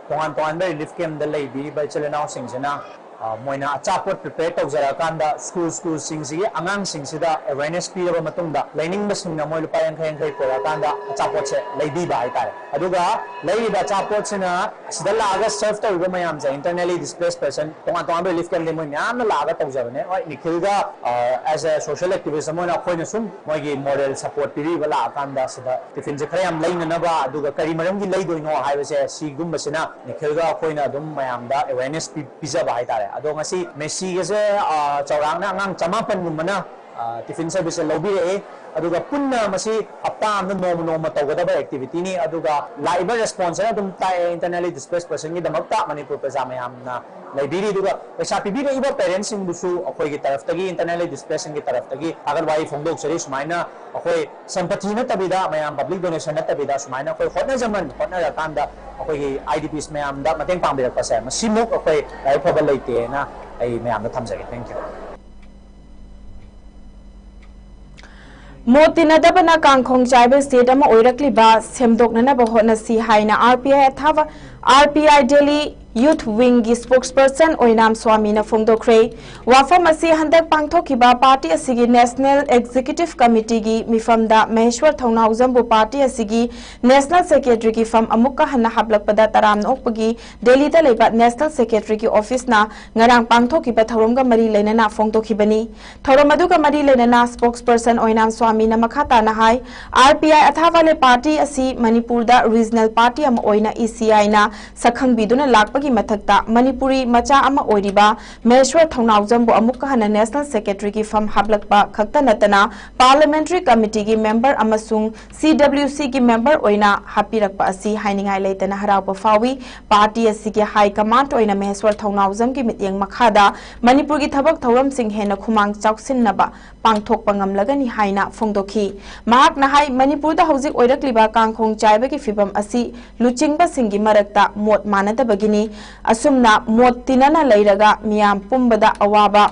ꯇꯣꯉꯥꯟ ꯇꯣꯉꯥꯟꯕ ꯔꯤꯂꯤꯐ ꯀꯦꯝꯞꯇ ꯂꯩꯕꯤꯔꯤꯕ ꯏꯆꯤꯜ ꯏꯅꯥꯎꯁꯤꯡꯁꯤꯅ, ꯑ, ꯃꯣꯏꯅ ꯑꯆꯥꯄꯣꯠ ꯄ꯭ꯔꯤꯄꯦꯌꯔ ꯇꯧꯖꯔꯀꯥꯟꯗ ꯁ꯭ꯀꯨꯜ, ꯁ꯭ꯀꯨꯜꯁꯤꯡꯁꯤꯒꯤ ꯑꯉꯥꯡꯁꯤꯡꯁꯤꯗ ꯑꯦꯋꯦꯔꯅꯦꯁ ꯄꯤꯔꯕ ꯃꯇꯨꯡꯗ, ꯂꯩꯅꯤꯡꯕꯁꯤꯡꯅ ꯃꯣꯏ ꯂꯨꯄꯥ ꯌꯥꯡꯈꯩ ꯌꯥꯡꯈꯩ ꯄꯨꯔꯛꯑꯀꯥꯟꯗ ꯑꯆꯥꯄꯣꯠꯁꯦ ꯂꯩꯕꯤꯕ ꯍꯥꯏꯇꯥꯔꯦ꯫ ꯑꯗꯨꯒ ꯂꯩꯔꯤꯕ ꯑꯆꯥꯄꯣꯠꯁꯤꯅ ꯁꯤꯗ ꯂꯥꯛꯑꯒ ꯁꯔꯚ ꯇꯧꯔꯤꯕ ꯃꯌꯥꯝꯁꯦ, internally displaced person, ꯇꯣꯉꯥꯟ ꯇꯣꯉꯥꯟꯕ ꯔꯤꯂꯤꯐ ꯀꯦꯝꯞꯇꯒꯤ ꯃꯣꯏ ꯃꯌꯥꯝꯅ ꯂꯥꯛꯑꯒ ꯇꯧꯖꯕꯅꯦ꯫ ꯍꯣꯏ, ꯅꯤꯈꯤꯜꯒ, ꯑ, as a social activist ꯑꯃ ꯑꯣꯏꯅ ꯑꯩꯈꯣꯏꯅ ꯁꯨꯝ ꯃꯣꯏꯒꯤ ꯃꯣꯔꯦꯜ ꯁꯄꯣꯔꯠ ꯄꯤꯕꯤꯕ ꯂꯥꯛꯑꯀꯥꯟꯗ ꯁꯤꯗ ꯇꯤꯐꯤꯟꯁꯦ ꯈꯔ ꯌꯥꯝ ꯂꯩꯅꯅꯕ, ꯑꯗꯨꯒ ꯀꯔꯤ ꯃꯔꯝꯒꯤ ꯂꯩꯗꯣꯏꯅꯣ ꯍꯥꯏꯕꯁꯦ, ꯁꯤꯒꯨꯝꯕꯁꯤꯅ ꯅꯤꯈꯤꯜꯒ ꯑꯩꯈꯣꯏꯅ ꯑꯗꯨꯝ ꯃꯌꯥꯝꯗ ꯑꯦꯋꯦꯔꯅꯦꯁ ꯄꯤ-, ꯄꯤꯖꯕ ꯍꯥꯏꯇꯥꯔꯦ꯫ ꯑꯗꯣ ꯉꯁꯤ ꯃꯦꯁꯤꯒꯁꯦ, ꯑ, ꯆꯥꯎꯔꯥꯛꯅ ꯑꯉꯥꯡ ꯆꯃꯥꯄꯟꯒꯨꯝꯕꯅ, ꯑ, ꯇꯤꯐꯤꯟ ꯁꯔꯚꯤꯁꯁꯦ ꯂꯧꯕꯤꯔꯛꯑꯦ꯫ ꯑꯗꯨꯒ ꯄꯨꯟꯅ ꯃꯁꯤ ꯍꯞꯇꯥ ꯑꯃꯗ ꯅꯣꯡꯃ ꯅꯣꯡꯃ ꯇꯧꯒꯗꯕ ꯑꯦꯛꯇꯤꯚꯤꯇꯤꯅꯤ꯫ ꯑꯗꯨꯒ ꯂꯥꯛꯏꯕ ꯔꯦꯁꯄꯣꯟꯁꯁꯤꯅ ꯑꯗꯨꯝ ꯇꯥꯛꯑꯦ, internally displaced personꯒꯤꯗꯃꯛꯇ ꯃꯅꯤꯄꯨꯔ ꯄ꯭ꯔꯖꯥ ꯃꯌꯥꯝꯅ ꯂꯩꯕꯤꯔꯤ꯫ ꯑꯗꯨꯒ ꯄꯩꯁꯥ ꯄꯤꯕꯤꯔꯛꯏꯕ ꯄꯦꯔꯦꯟꯁꯁꯤꯡꯕꯨꯁꯨ ꯑꯩꯈꯣꯏꯒꯤ ꯇꯔꯐꯇꯒꯤ, internally displacedꯁꯤꯡꯒꯤ ꯇꯔꯐꯇꯒꯤ ꯊꯥꯒꯠ ꯋꯥꯍꯩ ꯐꯣꯡꯗꯣꯛꯆꯔꯤ꯫ ꯁꯨꯃꯥꯏꯅ ꯑꯩꯈꯣꯏ ꯁꯦꯝꯄꯊꯤ ꯅꯠꯇꯕꯤꯗ, ꯃꯌꯥꯝ ꯄꯕ꯭ꯂꯤꯛ ꯗꯣꯅꯦꯁꯟ ꯅꯠꯇꯕꯤꯗ, ꯁꯨꯃꯥꯏꯅ ꯑꯩꯈꯣꯏ ꯍꯣꯠꯅꯖꯃꯟ ꯍꯣꯠꯅꯔꯀꯥꯟꯗ ꯑꯩꯈꯣꯏꯒꯤ IDPs ꯃꯌꯥꯝꯗ ꯃꯇꯦꯡ ꯄꯥꯡꯕꯤꯔꯛꯄꯁꯦ, ꯃꯁꯤꯃꯨꯛ ꯑꯩꯈꯣꯏ ꯂꯥꯏꯕꯛ ꯐꯕ ꯂꯩꯇꯦꯅ ꯑꯩ ꯃꯌꯥꯝꯗ ꯊꯝꯖꯒꯦ꯫ Thank you꯫ ꯃꯣꯠ ꯇꯤꯟꯅꯗꯕꯅ ꯀꯥꯡꯈꯣꯡ ꯆꯥꯏꯕ state ꯑꯃ ꯑꯣꯏꯔꯛꯂꯤꯕ ꯁꯦꯝꯗꯣꯛꯅꯅꯕ ꯍꯣꯠꯅꯁꯤ ꯍꯥꯏꯅ RPI ꯑꯊꯥꯕ, RPI Delhi Youth Wingꯒꯤ spokesperson ꯑꯣꯏꯅꯥꯝ ꯁ꯭ꯋꯥꯃꯤꯅ ꯐꯣꯡꯗꯣꯛꯈ꯭ꯔꯦ꯫ ꯋꯥꯐꯝ ꯑꯁꯤ ꯍꯟꯗꯛ ꯄꯥꯡꯊꯣꯛꯈꯤꯕ party ꯑꯁꯤꯒꯤ National Executive Committeeꯒꯤ ꯃꯤꯐꯝꯗ ꯃꯍꯦꯁ꯭ꯋꯔ ꯊꯧꯅꯥꯎꯖꯝꯕꯨ party ꯑꯁꯤꯒꯤ National Secretaryꯒꯤ ꯐꯝ ꯑꯃꯨꯛꯀ ꯍꯟꯅ ꯍꯥꯞꯂꯛꯄꯗ ꯇꯔꯥꯝꯅ ꯑꯣꯛꯄꯒꯤ ꯗꯦꯜꯂꯤꯗ ꯂꯩꯕ National Secretaryꯒꯤ officeꯅ ꯉꯔꯥꯡ ꯄꯥꯡꯊꯣꯛꯈꯤꯕ ꯊꯧꯔꯝꯒ ꯃꯔꯤ ꯂꯩꯅꯅ ꯐꯣꯡꯗꯣꯛꯈꯤꯕꯅꯤ꯫ ꯊꯧꯔꯝ ꯑꯗꯨꯒ ꯃꯔꯤ ꯂꯩꯅꯅ spokesperson ꯑꯣꯏꯅꯥꯝ ꯁ꯭ꯋꯥꯃꯤꯅ ꯃꯈꯥ ꯇꯥꯅ ꯍꯥꯏ, RPI ꯑꯊꯥꯕꯥꯂꯦ party ꯑꯁꯤ ꯃꯅꯤꯄꯨꯔꯗ regional party ꯑꯃ ꯑꯣꯏꯅ ECIꯅ ꯁꯛꯈꯪꯕꯤꯗꯨꯅ ꯂꯥꯛꯄꯒꯤ ꯒꯤ ꯃꯊꯛꯇ ꯃꯅꯤꯄꯨꯔꯤ ꯃꯆꯥ ꯑꯃ ꯑꯣꯏꯔꯤꯕ ꯃꯍꯦꯁ꯭ꯋꯔ ꯊꯧꯅꯥꯎꯖꯝꯕꯨ ꯑꯃꯨꯛꯀ ꯍꯟꯅ National Secretary ꯒꯤ ꯐꯝ ꯍꯥꯞꯂꯛꯄ ꯈꯛꯇ ꯅꯠꯇꯅ Parliamentary Committee ꯒꯤ member ꯑꯃꯁꯨꯡ C W C ꯒꯤ member ꯑꯣꯏꯅ ꯍꯥꯞꯄꯤꯔꯛꯄ ꯑꯁꯤ ꯍꯥꯏꯅꯤꯡꯉꯥꯏ ꯂꯩꯇꯅ ꯍꯔꯥꯎꯕ ꯐꯥꯎꯏ꯫ Party ꯑꯁꯤꯒꯤ High Command ꯑꯣꯏꯅ ꯃꯍꯦꯁ꯭ꯋꯔ ꯊꯧꯅꯥꯎꯖꯝꯒꯤ ꯃꯤꯠꯌꯦꯡ ꯃꯈꯥꯗ ꯃꯅꯤꯄꯨꯔꯒꯤ ꯊꯕꯛ ꯊꯧꯔꯝꯁꯤꯡ ꯍꯦꯟꯅ ꯈꯨꯃꯥꯡ ꯆꯥꯎꯁꯤꯟꯅꯕ ꯄꯥꯡꯊꯣꯛꯄ ꯉꯝꯂꯒꯅꯤ ꯍꯥꯏꯅ ꯐꯣꯡꯗꯣꯛꯈꯤ꯫ ꯃꯍꯥꯛꯅ ꯍꯥꯏ, ꯃꯅꯤꯄꯨꯔꯗ ꯍꯧꯖꯤꯛ ꯑꯣꯏꯔꯛꯂꯤꯕ ꯀꯥꯡꯈꯣꯡ ꯆꯥꯏꯕꯒꯤ ꯐꯤꯚꯝ ꯑꯁꯤ ꯂꯨꯆꯤꯡꯕꯁꯤꯡꯒꯤ ꯃꯔꯛꯇ ꯃꯣꯠ ꯃꯥꯟꯅꯗꯕꯒꯤꯅꯤ꯫ ꯑꯁꯨꯝꯅ ꯃꯣꯠ ꯇꯤꯟꯅꯅ ꯂꯩꯔꯒ ꯃꯤꯌꯥꯝ ꯄꯨꯝꯕꯗ ꯑꯋꯥꯕ,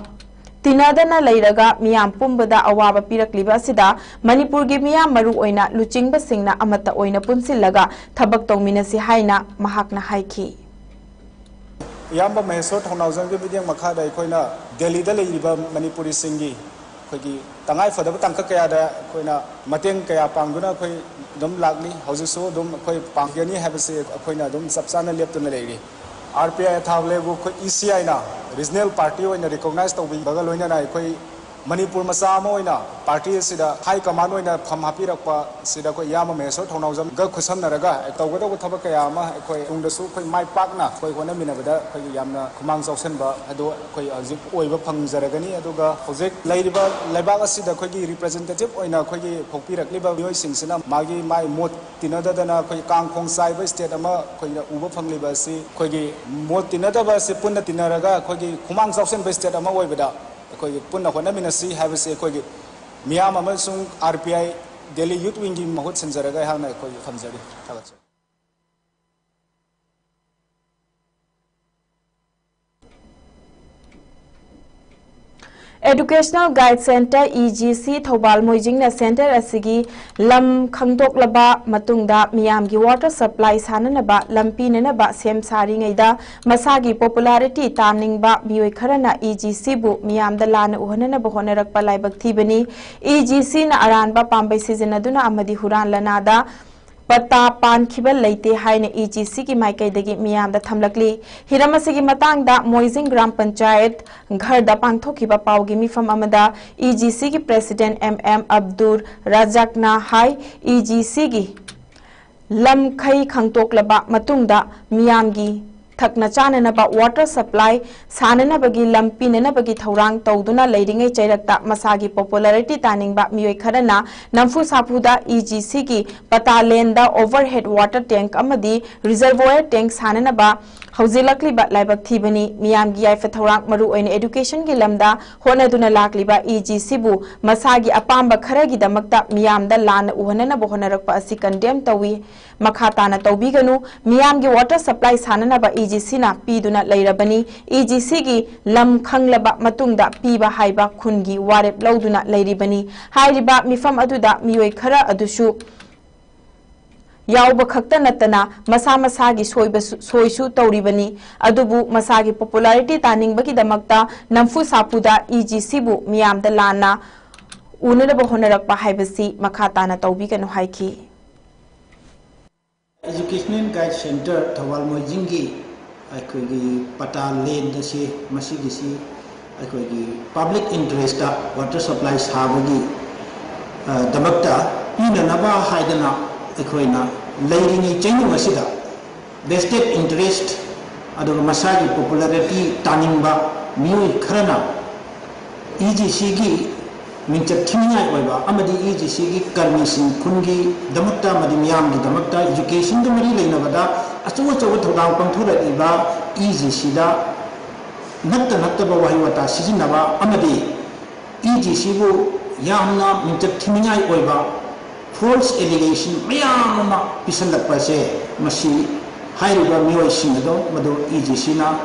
ꯇꯤꯟꯅꯗꯅ ꯂꯩꯔꯒ ꯃꯤꯌꯥꯝ ꯄꯨꯝꯕꯗ ꯑꯋꯥꯕ ꯄꯤꯔꯛꯂꯤꯕ ꯑꯁꯤꯗ ꯃꯅꯤꯄꯨꯔꯒꯤ ꯃꯤꯌꯥꯝ, ꯃꯔꯨ ꯑꯣꯏꯅ ꯂꯨꯆꯤꯡꯕꯁꯤꯡꯅ ꯑꯃꯠꯇ ꯑꯣꯏꯅ ꯄꯨꯟꯁꯤꯜꯂꯒ ꯊꯕꯛ ꯇꯧꯃꯤꯟꯅꯁꯤ ꯍꯥꯏꯅ ꯃꯍꯥꯛꯅ ꯍꯥꯏꯈꯤ꯫ ꯏꯌꯥꯝꯕ ꯃꯍꯦꯁ꯭ꯋꯔ ꯊꯧꯅꯥꯎꯖꯝꯒꯤ ꯃꯤꯠꯌꯦꯡ ꯃꯈꯥꯗ ꯑꯩꯈꯣꯏꯅ ꯗꯦꯜꯂꯤꯗ ꯂꯩꯔꯤꯕ ꯃꯅꯤꯄꯨꯔꯤꯁꯤꯡꯒꯤ ꯑꯩꯈꯣꯏꯒꯤ ꯇꯉꯥꯏ ꯐꯗꯕ ꯇꯥꯡꯀꯛ ꯀꯌꯥꯗ ꯑꯩꯈꯣꯏꯅ ꯃꯇꯦꯡ ꯀꯌꯥ ꯄꯥꯡꯗꯨꯅ ꯑꯩꯈꯣꯏ ꯑꯗꯨꯝ ꯂꯥꯛꯂꯤ꯫ ꯍꯧꯖꯤꯛꯁꯨ ꯑꯗꯨꯝ ꯑꯩꯈꯣꯏ ꯄꯥꯡꯒꯅꯤ ꯍꯥꯏꯕꯁꯤ ꯑꯩꯈꯣꯏꯅ ꯑꯗꯨꯝ ꯆꯞ ꯆꯥꯅ ꯂꯦꯞꯇꯨꯅ ꯂꯩꯔꯤ꯫ R P I ꯑꯊꯥꯕꯂꯦꯕꯨ ꯑꯩꯈꯣꯏ E C I ꯅ regional party ꯑꯣꯏꯅ recognize ꯇꯧꯕꯤꯕꯒ ꯂꯣꯏꯅꯅ ꯑꯩꯈꯣꯏ ꯃꯅꯤꯄꯨꯔ ꯃꯆꯥ ꯑꯃ ꯑꯣꯏꯅ party ꯑꯁꯤꯗ High Command ꯑꯣꯏꯅ ꯐꯝ ꯍꯥꯞꯄꯤꯔꯛꯄ ꯁꯤꯗ ꯑꯩꯈꯣꯏ ꯏꯌꯥꯝꯕ ꯃꯍꯦꯁ꯭ꯋꯔ ꯊꯧꯅꯥꯎꯖꯝꯒ ꯈꯨꯠꯁꯝꯅꯔꯒ ꯇꯧꯒꯗꯧꯕ ꯊꯕꯛ ꯀꯌꯥ ꯑꯃ ꯑꯩꯈꯣꯏ ꯇꯨꯡꯗꯁꯨ ꯑꯩꯈꯣꯏ ꯃꯥꯏ ꯄꯥꯛꯅ ꯑꯩꯈꯣꯏ ꯍꯣꯠꯅꯃꯤꯟꯅꯕꯗ ꯑꯩꯈꯣꯏꯒꯤ ꯌꯥꯝꯅ ꯈꯨꯃꯥꯡ ꯆꯥꯎꯁꯤꯟꯕ ꯑꯗꯨ ꯑꯩꯈꯣꯏ ꯍꯧꯖꯤꯛ ꯑꯣꯏꯕ ꯐꯪꯖꯔꯒꯅꯤ꯫ ꯑꯗꯨꯒ ꯍꯧꯖꯤꯛ ꯂꯩꯔꯤꯕ ꯂꯩꯕꯥꯛ ꯑꯁꯤꯗ ꯑꯩꯈꯣꯏꯒꯤ representative ꯑꯣꯏꯅ ꯑꯩꯈꯣꯏꯒꯤ ꯊꯣꯛꯄꯤꯔꯛꯂꯤꯕ ꯃꯤꯑꯣꯏꯁꯤꯡꯁꯤꯅ ꯃꯥꯒꯤ ꯃꯥꯏ ꯃꯣꯠ ꯇꯤꯟꯅꯗꯗꯅ ꯑꯩꯈꯣꯏ ꯀꯥꯡꯈꯣꯡ ꯆꯥꯏꯕ state ꯑꯃ ꯑꯩꯈꯣꯏꯅ ꯎꯕ ꯐꯪꯂꯤꯕ ꯑꯁꯤ ꯑꯩꯈꯣꯏꯒꯤ ꯃꯣꯠ ꯇꯤꯟꯅꯗꯕ ꯑꯁꯤ ꯄꯨꯟꯅ ꯇꯤꯟꯅꯔꯒ ꯑꯩꯈꯣꯏꯒꯤ ꯈꯨꯃꯥꯡ ꯆꯥꯎꯁꯤꯟꯕ state ꯑꯃ ꯑꯣꯏꯕꯗ ꯑꯩꯈꯣꯏꯒꯤ ꯄꯨꯟꯅ ꯍꯣꯠꯅꯃꯤꯟꯅꯁꯤ ꯍꯥꯏꯕꯁꯤ ꯑꯩꯈꯣꯏꯒꯤ ꯃꯤꯌꯥꯝ ꯑꯃꯁꯨꯡ R P I Delhi Youth Wing ꯒꯤ ꯃꯍꯨꯠ ꯁꯤꯟꯖꯔꯒ ꯑꯩꯍꯥꯛꯅ ꯑꯩꯈꯣꯏꯒꯤ ꯊꯝꯖꯔꯤ꯫ ꯊꯥꯒꯠꯆꯔꯤ꯫ Educational Guide Centre, E G C, Thoubal ꯃꯣꯏꯖꯤꯡꯅ centre ꯑꯁꯤꯒꯤ ꯂꯝ ꯈꯪꯗꯣꯛꯂꯕ ꯃꯇꯨꯡꯗ ꯃꯤꯌꯥꯝꯒꯤ water supply ꯁꯥꯅꯅꯕ ꯂꯝ ꯄꯤꯅꯅꯕ ꯁꯦꯝ ꯁꯥꯔꯤꯉꯩꯗ ꯃꯁꯥꯒꯤ popularity ꯇꯥꯟꯅꯤꯡꯕ ꯃꯤꯑꯣꯏ ꯈꯔꯅ E G C ꯕꯨ ꯃꯤꯌꯥꯝꯗ ꯂꯥꯟꯅ ꯎꯍꯟꯅꯅꯕ ꯍꯣꯠꯅꯔꯛꯄ ꯂꯥꯏꯕꯛ ꯊꯤꯕꯅꯤ꯫ E G C ꯅ ꯑꯔꯥꯟꯕ ꯄꯥꯝꯕꯩ ꯁꯤꯖꯤꯟꯅꯗꯨꯅ ꯑꯃꯗꯤ ꯍꯨꯔꯥꯟ ꯂꯅꯥꯗ ꯄꯠꯇꯥ ꯄꯥꯟꯈꯤꯕ ꯂꯩꯇꯦ ꯍꯥꯏꯅ E G C ꯒꯤ ꯃꯥꯏꯀꯩꯗꯒꯤ ꯃꯤꯌꯥꯝꯗ ꯊꯝꯂꯛꯂꯤ꯫ ꯍꯤꯔꯝ ꯑꯁꯤꯒꯤ ꯃꯇꯥꯡꯗ ꯃꯣꯏꯖꯤꯡ ꯒ꯭ꯔꯥꯝ ꯄꯟꯆꯥꯌꯠ ꯘꯔꯗ ꯄꯥꯡꯊꯣꯛꯈꯤꯕ ꯄꯥꯎꯒꯤ ꯃꯤꯐꯝ ꯑꯃꯗ E G C ꯒꯤ president M M ꯑꯕꯗꯨꯔ ꯔꯖꯥꯛꯅ ꯍꯥꯏ, E G C ꯒꯤ ꯂꯝꯈꯩ ꯈꯪꯗꯣꯛꯂꯕ ꯃꯇꯨꯡꯗ ꯃꯤꯌꯥꯝꯒꯤ ꯊꯛꯅ ꯆꯥꯅꯅꯕ water supply ꯁꯥꯅꯅꯕꯒꯤ ꯂꯝ ꯄꯤꯅꯅꯕꯒꯤ ꯊꯧꯔꯥꯡ ꯇꯧꯗꯨꯅ ꯂꯩꯔꯤꯉꯩ ꯆꯩꯔꯛꯇ ꯃꯁꯥꯒꯤ popularity ꯇꯥꯅꯤꯡꯕ ꯃꯤꯑꯣꯏ ꯈꯔꯅ ꯅꯝꯐꯨ ꯁꯥꯐꯨꯗ E G C ꯒꯤ ꯄꯇꯥ land ꯗ overhead water tank ꯑꯃꯗꯤ reservoir tank ꯁꯥꯅꯅꯕ ꯍꯧꯖꯤꯜꯂꯛꯂꯤꯕ ꯂꯥꯏꯕꯛ ꯊꯤꯕꯅꯤ꯫ ꯃꯤꯌꯥꯝꯒꯤ ꯌꯥꯏꯐ ꯊꯧꯔꯥꯡ, ꯃꯔꯨꯑꯣꯏꯅ education ꯒꯤ ꯂꯝꯗ ꯍꯣꯠꯅꯗꯨꯅ ꯂꯥꯛꯂꯤꯕ E G C ꯕꯨ ꯃꯁꯥꯒꯤ ꯑꯄꯥꯝꯕ ꯈꯔꯒꯤꯗꯃꯛꯇ ꯃꯤꯌꯥꯝꯗ ꯂꯥꯟꯅ ꯎꯍꯟꯅꯅꯕ ꯍꯣꯠꯅꯔꯛꯄ ꯑꯁꯤ condemn ꯇꯧꯏ꯫ ꯃꯈꯥ ꯇꯥꯅ ꯇꯧꯕꯤꯒꯅꯨ꯫ ꯃꯤꯌꯥꯝꯒꯤ water supply ꯁꯥꯅꯅꯕ E G C ꯅ ꯄꯤꯗꯨꯅ ꯂꯩꯔꯕꯅꯤ꯫ E G C ꯒꯤ ꯂꯝ ꯈꯪꯂꯕ ꯃꯇꯨꯡꯗ ꯄꯤꯕ ꯍꯥꯏꯕ ꯈꯨꯟꯒꯤ ꯋꯥꯔꯦꯞ ꯂꯧꯗꯨꯅ ꯂꯩꯔꯤꯕꯅꯤ꯫ ꯍꯥꯏꯔꯤꯕ ꯃꯤꯐꯝ ꯑꯗꯨꯗ ꯃꯤꯑꯣꯏ ꯈꯔ ꯑꯗꯨꯁꯨ ꯌꯥꯎꯕ ꯈꯛꯇ ꯅꯠꯇꯅ ꯃꯁꯥ ꯃꯁꯥꯒꯤ ꯁꯣꯏꯕꯁꯨ, ꯁꯣꯏꯁꯨ ꯇꯧꯔꯤꯕꯅꯤ꯫ ꯑꯗꯨꯕꯨ ꯃꯁꯥꯒꯤ popularity ꯇꯥꯅꯤꯡꯕꯒꯤꯗꯃꯛꯇ ꯅꯝꯐꯨ ꯁꯥꯐꯨꯗ E G C ꯕꯨ ꯃꯤꯌꯥꯝꯗ ꯂꯥꯟꯅ ꯎꯅꯅꯕ ꯍꯣꯠꯅꯔꯛꯄ ꯍꯥꯏꯕꯁꯤ ꯃꯈꯥ ꯇꯥꯅ ꯇꯧꯕꯤꯒꯅꯨ ꯍꯥꯏꯈꯤ꯫ Educational Guide Center ꯊꯧꯕꯥꯜ ꯃꯣꯏꯖꯤꯡꯒꯤ ꯑꯩꯈꯣꯏꯒꯤ ꯄꯇꯥ land ꯑꯁꯤ, ꯃꯁꯤꯒꯤꯁꯤ ꯑꯩꯈꯣꯏꯒꯤ public interest ꯇ water supply ꯁꯥꯕꯒꯤ, ꯑ, ꯗꯃꯛꯇ ꯄꯤꯅꯅꯕ ꯍꯥꯏꯗꯅ ꯑꯩꯈꯣꯏꯅ ꯂꯩꯔꯤꯉꯩ ꯆꯩꯅꯨꯡ ꯑꯁꯤꯗ vested interest ꯑꯗꯨꯒ ꯃꯁꯥꯒꯤ popularity ꯇꯥꯅꯤꯡꯕ ꯃꯤꯑꯣꯏ ꯈꯔꯅ E G C ꯒꯤ ꯃꯤꯡꯆꯠ ꯊꯤꯅꯤꯡꯉꯥꯏ ꯑꯣꯏꯕ ꯑꯃꯗꯤ E G C ꯒꯤ ꯀꯔꯃꯤꯁꯤꯡ ꯈꯨꯟꯒꯤꯗꯃꯛꯇ ꯑꯃꯗꯤ ꯃꯤꯌꯥꯝꯒꯤꯗꯃꯛꯇ education ꯒ ꯃꯔꯤ ꯂꯩꯅꯕꯗ ꯑꯆꯧ ꯑꯆꯧꯕ ꯊꯧꯗꯥꯡ ꯄꯥꯡꯊꯣꯔꯛꯂꯤꯕ E G C ꯗ ꯅꯠꯇ ꯅꯠꯇꯕ ꯋꯥꯍꯩ ꯋꯥꯇꯥ ꯁꯤꯖꯤꯟꯅꯕ ꯑꯃꯗꯤ E G C ꯕꯨ ꯌꯥꯝꯅ ꯃꯤꯡꯆꯠ ꯊꯤꯅꯤꯡꯉꯥꯏ ꯑꯣꯏꯕ false allegation ꯃꯌꯥꯝ ꯑꯃ ꯄꯤꯁꯜꯂꯛꯄ ꯑꯁꯦ, ꯃꯁꯤ ꯍꯥꯏꯔꯤꯕ ꯃꯤꯑꯣꯏꯁꯤꯡ ꯑꯗꯣ ꯃꯗꯨ E G C ꯅ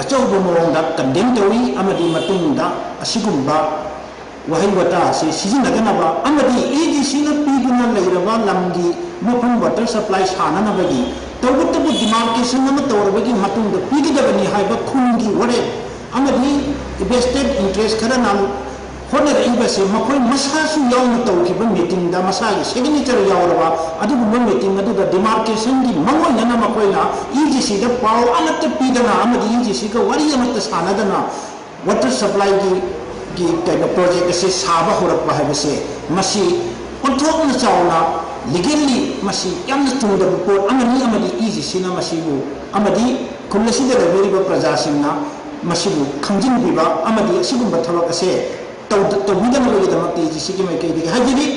ꯑꯆꯧꯕ ꯃꯑꯣꯡꯗ condemn ꯇꯧꯏ ꯑꯃꯗꯤ ꯃꯇꯨꯡꯗ ꯑꯁꯤꯒꯨꯝꯕ ꯋꯥꯍꯩ ꯋꯥꯇꯥ ꯑꯁꯤ ꯁꯤꯖꯤꯟꯅꯗꯅꯕ ꯑꯃꯗꯤ E G C ꯅ ꯄꯤꯗꯨꯅ ꯂꯩꯔꯕ ꯂꯝꯒꯤ ꯃꯐꯝ water supply ꯁꯥꯅꯅꯕꯒꯤ ꯇꯧꯕꯇꯕꯨ demarcation ꯑꯃ ꯇꯧꯔꯕꯒꯤ ꯃꯇꯨꯡꯗ ꯄꯤꯒꯗꯕꯅꯤ ꯍꯥꯏꯕ ꯈꯨꯟꯒꯤ ꯋꯥꯔꯦꯞ ꯑꯃꯗꯤ vested interest ꯈꯔꯅ ꯍꯣꯠꯅꯔꯛꯏꯕꯁꯦ ꯃꯈꯣꯏ ꯃꯁꯥꯁꯨ ꯌꯥꯎꯅ ꯇꯧꯈꯤꯕ meeting ꯗ ꯃꯁꯥꯒꯤ signature ꯌꯥꯎꯔꯕ ꯑꯗꯨꯒꯨꯝꯕ meeting ꯑꯗꯨꯗ demarcation ꯒꯤ ꯃꯥꯡꯑꯣꯏꯅꯅ ꯃꯈꯣꯏꯅ E G C ꯗ ꯄꯥꯎ ꯑꯃꯠꯇ ꯄꯤꯗꯅ ꯑꯃꯗꯤ E G C ꯒ ꯋꯥꯔꯤ ꯑꯃꯠꯇ ꯁꯥꯟꯅꯗꯅ water supply ꯒꯤ, ꯒꯤ ꯀꯩꯅꯣ project ꯑꯁꯤ ꯁꯥꯕ ꯍꯧꯔꯛꯄ ꯍꯥꯏꯕꯁꯦ ꯃꯁꯤ ꯑꯣꯟꯊꯣꯛꯅ ꯆꯥꯎꯅ ꯂꯤꯒꯦꯜꯂꯤ ꯃꯁꯤ ꯌꯥꯝꯅ ꯆꯨꯝꯗꯕ ꯄꯣꯠ ꯑꯃꯅꯤ ꯑꯃꯗꯤ ꯏ ꯖꯤ ꯁꯤꯅ ꯃꯁꯤꯕꯨ ꯑꯃꯗꯤ ꯈꯨꯜ ꯑꯁꯤꯗ ꯂꯩꯕꯤꯔꯤꯕ ꯄ꯭ꯔꯖꯥꯁꯤꯡꯅ ꯃꯁꯤꯕꯨ ꯈꯪꯖꯤꯟꯕꯤꯕ ꯑꯃꯗꯤ ꯑꯁꯤꯒꯨꯝꯕ ꯊꯕꯛ ꯑꯁꯦ ꯇꯧꯗ- ꯇꯧꯕꯤꯗꯅꯕꯒꯤꯗꯃꯛꯇ ꯏ ꯖꯤ ꯁꯤꯒꯤ ꯃꯥꯏꯀꯩꯗꯒꯤ ꯍꯥꯏꯖꯔꯤ꯫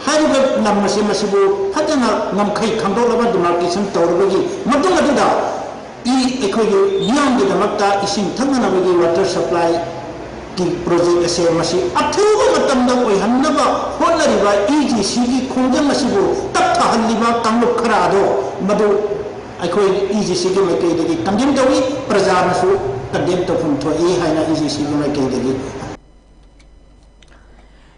ꯍꯥꯏꯔꯤꯕ ꯂꯝ ꯑꯁꯦ ꯃꯁꯤꯕꯨ ꯐꯖꯅ ꯉꯝꯈꯩ ꯈꯪꯗꯣꯛꯂꯕ ꯗꯤꯃꯥꯔꯀꯦꯁꯟ ꯇꯧꯔꯕꯒꯤ ꯃꯇꯨꯡ ꯑꯗꯨꯗ ꯏ ꯑꯩꯈꯣꯏꯒꯤ ꯃꯤꯌꯥꯝꯒꯤꯗꯃꯛꯇ ꯏꯁꯤꯡ ꯊꯛꯅꯅꯕꯒꯤ ꯋꯥꯇꯔ ꯁꯄ꯭ꯂꯥꯏꯒꯤ ꯄ꯭ꯔꯣꯖꯦꯛ ꯑꯁꯦ ꯃꯁꯤ ꯑꯊꯨꯕ ꯃꯇꯝꯗ ꯑꯣꯏꯍꯟꯅꯕ ꯍꯣꯠꯅꯔꯤꯕ ꯏ ꯖꯤ ꯁꯤꯒꯤ ꯈꯣꯡꯖꯪ ꯑꯁꯤꯕꯨ ꯇꯞꯊꯍꯜꯂꯤꯕ ꯀꯥꯡꯂꯨꯞ ꯈꯔ ꯑꯗꯣ ꯃꯗꯨ ꯑꯩꯈꯣꯏ ꯏ ꯖꯤ ꯁꯤꯒꯤ ꯃꯥꯏꯀꯩꯗꯒꯤ ꯀꯟꯗꯦꯝ ꯇꯧꯏ, ꯄ꯭ꯔꯖꯥꯅꯁꯨ ꯀꯟꯗꯦꯝ ꯇꯧꯐꯝ ꯊꯣꯛꯏ ꯍꯥꯏꯅ ꯏ ꯖꯤ ꯁꯤꯒꯤ ꯃꯥꯏꯀꯩꯗꯒꯤ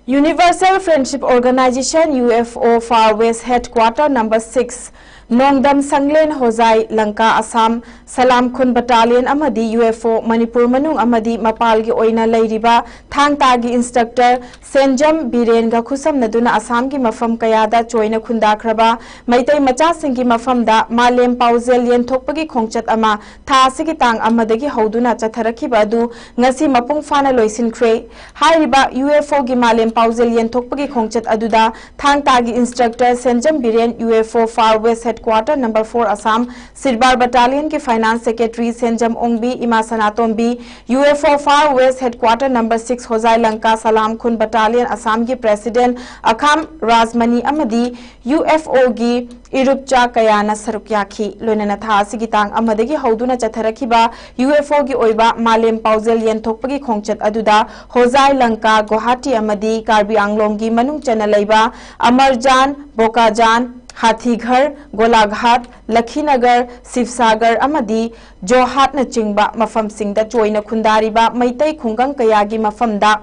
Universal Friendship Organization, U F O, Far West Headquarter Number six, ꯅꯣꯡꯗꯝ ꯁꯪꯂꯦꯟ ꯍꯣꯖꯥꯏ ꯂꯪꯀꯥ ꯑꯁꯥꯝ, ꯁꯂꯥꯝ ꯈꯨꯟ ꯕꯇꯥꯂꯤꯌꯟ ꯑꯃꯗꯤ U F O ꯃꯅꯤꯄꯨꯔ ꯃꯅꯨꯡ ꯑꯃꯗꯤ ꯃꯄꯥꯜꯒꯤ ꯑꯣꯏꯅ ꯂꯩꯔꯤꯕ ꯊꯥꯡ ꯇꯥꯒꯤ ꯏꯟꯁꯇ꯭ꯔꯛꯇꯔ ꯁꯦꯟꯖꯝ ꯕꯤꯔꯦꯟꯒ ꯈꯨꯠꯁꯝꯅꯗꯨꯅ ꯑꯁꯥꯝꯒꯤ ꯃꯐꯝ ꯀꯌꯥꯗ ꯆꯣꯏꯅ ꯈꯨꯟꯗꯥꯈ꯭ꯔꯕ ꯃꯩꯇꯩ ꯃꯆꯥꯁꯤꯡꯒꯤ ꯃꯐꯝꯗ ꯃꯥꯂꯦꯝ ꯄꯥꯎꯖꯦꯜ ꯌꯦꯟꯊꯣꯛꯄꯒꯤ ꯈꯣꯡꯆꯠ ꯑꯃ ꯊꯥ ꯑꯁꯤꯒꯤ ꯇꯥꯡ ꯑꯃꯗꯒꯤ ꯍꯧꯗꯨꯅ ꯆꯠꯊꯔꯛꯈꯤꯕ ꯑꯗꯨ ꯉꯁꯤ ꯃꯄꯨꯡ ꯐꯥꯅ ꯂꯣꯏꯁꯤꯟꯈ꯭ꯔꯦ꯫ ꯍꯥꯏꯔꯤꯕ U F O ꯒꯤ ꯃꯥꯂꯦꯝ ꯄꯥꯎꯖꯦꯜ ꯌꯦꯟꯊꯣꯛꯄꯒꯤ ꯈꯣꯡꯆꯠ ꯑꯗꯨꯗ ꯊꯥꯡ ꯇꯥꯒꯤ instructor Senjam Biren, U F O Far West Headquarter Number four Assam, ꯁꯤꯔꯕꯥꯔ ꯕꯇꯥꯂꯤꯌꯟꯒꯤ ꯐꯥꯏꯅꯥꯟꯁ ꯁꯦꯀ꯭ꯔꯦꯇꯔꯤ ꯁꯦꯟꯖꯝ ꯑꯣꯡꯕꯤ, ꯏꯃꯥ ꯁꯅꯥꯇꯣꯝꯕꯤ, U F O Far West Headquarter Number six ꯍꯣꯖꯥꯏ ꯂꯪꯀꯥ ꯁꯂꯥꯝ ꯈꯨꯟ ꯕꯇꯥꯂꯤꯌꯟ ꯑꯁꯥꯝꯒꯤ ꯄ꯭ꯔꯦꯁꯤꯗꯦꯟꯠ ꯑꯈꯥꯝ ꯔꯥꯖꯃꯅꯤ ꯑꯃꯗꯤ U F O ꯒꯤ ꯏꯔꯨꯞꯆꯥ ꯀꯌꯥꯅ ꯁꯔꯨꯛ ꯌꯥꯈꯤ꯫ ꯂꯣꯏꯅꯅ ꯊꯥ ꯑꯁꯤꯒꯤ ꯇꯥꯡ ꯑꯃꯗꯒꯤ ꯍꯧꯗꯨꯅ ꯆꯠꯊꯔꯛꯈꯤꯕ U F O ꯒꯤ ꯑꯣꯏꯕ ꯃꯥꯂꯦꯝ ꯄꯥꯎꯖꯦꯜ ꯌꯦꯟꯊꯣꯛꯄꯒꯤ ꯈꯣꯡꯆꯠ ꯑꯗꯨꯗ ꯍꯣꯖꯥꯏ ꯂꯪꯀꯥ, ꯒꯨꯋꯥꯍꯥꯇꯤ ꯑꯃꯗꯤ ꯀꯥꯔꯕꯤ ꯑꯪꯂꯣꯡꯒꯤ ꯃꯅꯨꯡ ꯆꯟꯅ ꯂꯩꯕ ꯑꯃꯔꯖꯥꯟ, ꯕꯣꯀꯥꯖꯥꯟ, ꯍꯥꯊꯤꯘꯔ, ꯒꯣꯂꯥꯘꯥꯠ, ꯂꯈꯤꯅꯒꯔ, ꯁꯤꯕꯁꯥꯒꯔ ꯑꯃꯗꯤ ꯖꯣꯍꯥꯠꯅꯆꯤꯡꯕ ꯃꯐꯝꯁꯤꯡꯗ ꯆꯣꯏꯅ ꯈꯨꯟꯗꯥꯔꯤꯕ ꯃꯩꯇꯩ ꯈꯨꯡꯒꯪ ꯀꯌꯥꯒꯤ ꯃꯐꯝꯗ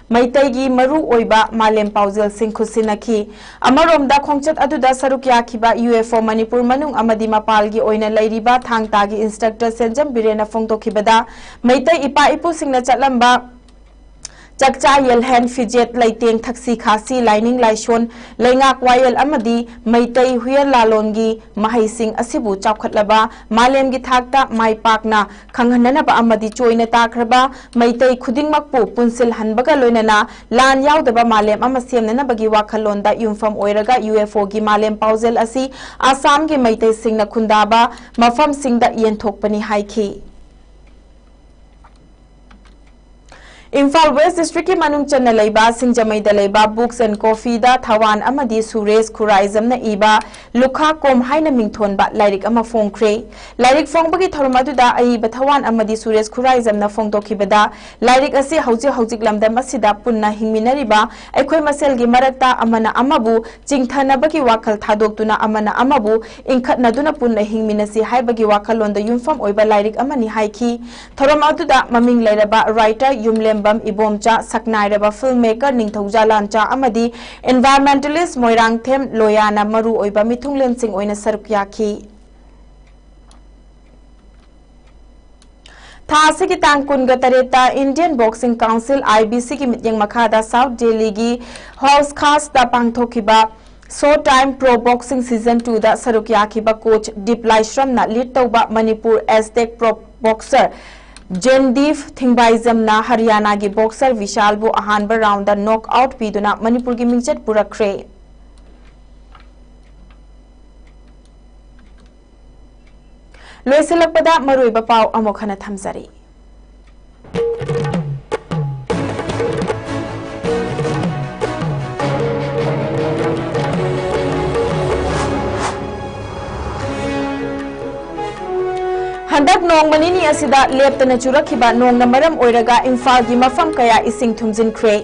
ꯃꯩꯇꯩꯒꯤ ꯃꯔꯨ ꯑꯣꯏꯕ ꯃꯥꯂꯦꯝ ꯄꯥꯎꯖꯦꯜꯁꯤꯡ ꯈꯨꯠꯁꯤꯟꯅꯈꯤ꯫ ꯑꯃꯔꯣꯝꯗ ꯈꯣꯡꯆꯠ ꯑꯗꯨꯗ ꯁꯔꯨꯛ ꯌꯥꯈꯤꯕ U F O ꯃꯅꯤꯄꯨꯔ ꯃꯅꯨꯡ ꯑꯃꯗꯤ ꯃꯄꯥꯜꯒꯤ ꯑꯣꯏꯅ ꯂꯩꯔꯤꯕ ꯊꯥꯡ ꯇꯥꯒꯤ ꯏꯟꯁꯇ꯭ꯔꯛꯇꯔ ꯁꯦꯟꯖꯝ ꯕꯤꯔꯦꯟꯅ ꯐꯣꯡꯗꯣꯛꯈꯤꯕꯗ ꯃꯩꯇꯩ ꯏꯄꯥ ꯏꯄꯨꯁꯤꯡꯅ ꯆꯠꯂꯝꯕ ꯆꯥꯛꯆꯥ ꯌꯦꯜꯍꯦꯟ, ꯐꯤꯖꯦꯠ ꯂꯩꯇꯦꯡ, ꯊꯛꯁꯤ ꯈꯥꯁꯤ, ꯂꯥꯏꯅꯤꯡ ꯂꯥꯏꯁꯣꯟ, ꯂꯩꯉꯥꯛ ꯋꯥꯌꯦꯜ ꯑꯃꯗꯤ ꯃꯩꯇꯩ ꯍꯨꯌꯦꯟ ꯂꯥꯂꯣꯟꯒꯤ ꯃꯍꯩꯁꯤꯡ ꯑꯁꯤꯕꯨ ꯆꯥꯎꯈꯠꯂꯕ ꯃꯥꯂꯦꯝꯒꯤ ꯊꯥꯛꯇ ꯃꯥꯏ ꯄꯥꯛꯅ ꯈꯪꯍꯟꯅꯅꯕ ꯑꯃꯗꯤ ꯆꯣꯏꯅ ꯇꯥꯈ꯭ꯔꯕ ꯃꯩꯇꯩ ꯈꯨꯗꯤꯡꯃꯛꯄꯨ ꯄꯨꯟꯁꯤꯜꯍꯟꯕꯒ ꯂꯣꯏꯅꯅ ꯂꯥꯟ ꯌꯥꯎꯗꯕ ꯃꯥꯂꯦꯝ ꯑꯃ ꯁꯦꯝꯅꯅꯕꯒꯤ ꯋꯥꯈꯜꯂꯣꯟꯗ ꯌꯨꯝꯐꯝ ꯑꯣꯏꯔꯒ ꯌꯨ ꯑꯦꯐ ꯑꯣꯒꯤ ꯃꯥꯂꯦꯝ ꯄꯥꯎꯖꯦꯜ ꯑꯁꯤ ꯑꯁꯥꯝꯒꯤ ꯃꯩꯇꯩꯁꯤꯡꯅ ꯈꯨꯟꯗꯥꯕ ꯃꯐꯝꯁꯤꯡꯗ ꯌꯦꯟꯊꯣꯛꯄꯅꯤ ꯍꯥꯏꯈꯤ꯫ ꯏꯝꯐꯥꯜ ꯋꯦꯁ ꯗꯤꯁꯇ꯭ꯔꯤꯛꯀꯤ ꯃꯅꯨꯡ ꯆꯟꯅ ꯂꯩꯕ ꯁꯤꯡꯖꯃꯩꯗ ꯂꯩꯕ Books and Coffeeꯗ ꯊꯋꯥꯟ ꯑꯃꯗꯤ ꯁꯨꯔꯦꯁ ꯈꯨꯔꯥꯏꯖꯝꯅ ꯏꯕ ꯂꯨꯈꯥ ꯀꯣꯝ ꯍꯥꯏꯅ ꯃꯤꯡꯊꯣꯟꯕ ꯂꯥꯏꯔꯤꯛ ꯑꯃ ꯐꯣꯡꯈ꯭ꯔꯦ꯫ ꯂꯥꯏꯔꯤꯛ ꯐꯣꯡꯕꯒꯤ ꯊꯧꯔꯝ ꯑꯗꯨꯗ ꯑꯏꯕ ꯊꯋꯥꯟ ꯑꯃꯗꯤ ꯁꯨꯔꯦꯁ ꯈꯨꯔꯥꯏꯖꯝꯅ ꯐꯣꯡꯗꯣꯛꯈꯤꯕꯗ, ꯂꯥꯏꯔꯤꯛ ꯑꯁꯤ ꯍꯧꯖꯤꯛ ꯍꯧꯖꯤꯛ ꯂꯝꯗꯝ ꯑꯁꯤꯗ ꯄꯨꯟꯅ ꯍꯤꯡꯃꯤꯟꯅꯔꯤꯕ ꯑꯩꯈꯣꯏ ꯃꯁꯦꯜꯒꯤ ꯃꯔꯛꯇ ꯑꯃꯅ ꯑꯃꯕꯨ ꯆꯤꯡꯊꯅꯕꯒꯤ ꯋꯥꯈꯜ ꯊꯥꯗꯣꯛꯇꯨꯅ ꯑꯃꯅ ꯑꯃꯕꯨ ꯏꯟꯈꯠꯅꯗꯨꯅ ꯄꯨꯟꯅ ꯍꯤꯡꯃꯤꯟꯅꯁꯤ ꯍꯥꯏꯕꯒꯤ ꯋꯥꯈꯜꯂꯣꯟꯗ ꯌꯨꯝꯐꯝ ꯑꯣꯏꯕ ꯂꯥꯏꯔꯤꯛ ꯑꯃꯅꯤ ꯍꯥꯏꯈꯤ꯫ ꯊꯧꯔꯝ ꯑꯗꯨꯗ ꯃꯃꯤꯡ ꯂꯩꯔꯕ writer ꯌꯨꯝꯂꯦꯝꯕꯝ ꯏꯕꯣꯝꯆꯥ, ꯁꯛꯅꯥꯏꯔꯕ film maker ꯅꯤꯡꯊꯧꯖꯥ ꯂꯥꯟꯆꯥ ꯑꯃꯗꯤ environmentalist ꯃꯣꯏꯔꯥꯡꯊꯦꯝ ꯂꯣꯌꯥꯅ ꯃꯔꯨ ꯑꯣꯏꯕ ꯃꯤꯊꯨꯡꯂꯦꯟꯁꯤꯡ ꯑꯣꯏꯅ ꯁꯔꯨꯛ ꯌꯥꯈꯤ꯫ ꯊꯥ ꯑꯁꯤꯒꯤ ꯇꯥꯡ ꯀꯨꯟꯒ ꯇꯔꯦꯠꯇ Indian Boxing Council, IBCꯒꯤ ꯃꯤꯠꯌꯦꯡ ꯃꯈꯥꯗ South Delhiꯒꯤ ꯍꯥꯎꯁ ꯈꯥꯁꯇ ꯄꯥꯡꯊꯣꯛꯈꯤꯕ Showtime Pro Boxing Season twoꯗ ꯁꯔꯨꯛ ꯌꯥꯈꯤꯕ coach ꯗꯤꯞ ꯂꯥꯏꯁ꯭ꯔꯝꯅ lead ꯇꯧꯕ Manipur Aztec Pro Boxer ꯖꯦꯟꯗꯤꯞ ꯊꯤꯡꯕꯥꯏꯖꯝꯅ ꯍꯔꯤꯌꯥꯅꯥꯒꯤ boxer ꯚꯤꯁꯥꯜꯕꯨ ꯑꯍꯥꯟꯕ roundꯗ knock out ꯄꯤꯗꯨꯅ ꯃꯅꯤꯄꯨꯔꯒꯤ ꯃꯤꯡꯆꯠ ꯄꯨꯔꯛꯈ꯭ꯔꯦ꯫ ꯂꯣꯏꯁꯤꯜꯂꯛꯄꯗ ꯃꯔꯨꯑꯣꯏꯕ ꯄꯥꯎ ꯑꯃꯨꯛ ꯍꯟꯅ ꯊꯝꯖꯔꯤ꯫ ꯍꯟꯗꯛ ꯅꯣꯡꯃ ꯅꯤꯅꯤ ꯑꯁꯤꯗ ꯂꯦꯞꯇꯅ ꯆꯨꯔꯛꯈꯤꯕ ꯅꯣꯡꯅ ꯃꯔꯝ ꯑꯣꯏꯔꯒ ꯏꯝꯐꯥꯜꯒꯤ ꯃꯐꯝ ꯀꯌꯥ ꯏꯁꯤꯡ ꯊꯨꯝꯖꯤꯟꯈ꯭ꯔꯦ꯫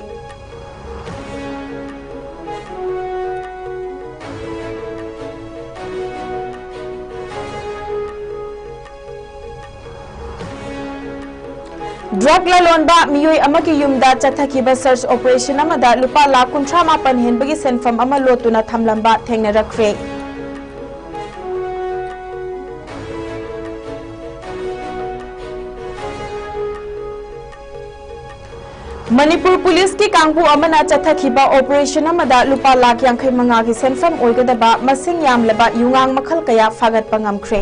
Drug ꯂꯂꯣꯟꯕ ꯃꯤꯑꯣꯏ ꯑꯃꯒꯤ ꯌꯨꯝꯗ ꯆꯠꯊꯈꯤꯕ search operation ꯑꯃꯗ ꯂꯨꯄꯥ ꯂꯥꯈ ꯀꯨꯟꯊ꯭ꯔꯥ ꯃꯥꯄꯟ ꯍꯦꯟꯕꯒꯤ ꯁꯦꯟꯐꯝ ꯑꯃ ꯂꯣꯠꯇꯨꯅ ꯊꯝꯂꯝꯕ ꯊꯦꯡꯅꯔꯛꯈ꯭ꯔꯦ꯫ ꯃꯅꯤꯄꯨꯔ ꯄꯨꯂꯤꯁꯀꯤ ꯀꯥꯡꯕꯨ ꯑꯃꯅ ꯆꯠꯊꯈꯤꯕ ꯑꯣꯄꯔꯦꯁꯟ ꯑꯃꯗ ꯂꯨꯄꯥ ꯂꯥꯈ ꯌꯥꯡꯈꯩ ꯃꯉꯥꯒꯤ ꯁꯦꯟꯐꯝ ꯑꯣꯏꯒꯗꯕ ꯃꯁꯤꯡ ꯌꯥꯝꯂꯕ ꯌꯨꯉꯥꯡ ꯃꯈꯜ ꯀꯌꯥ ꯐꯥꯒꯠꯄ ꯉꯝꯈ꯭ꯔꯦ꯫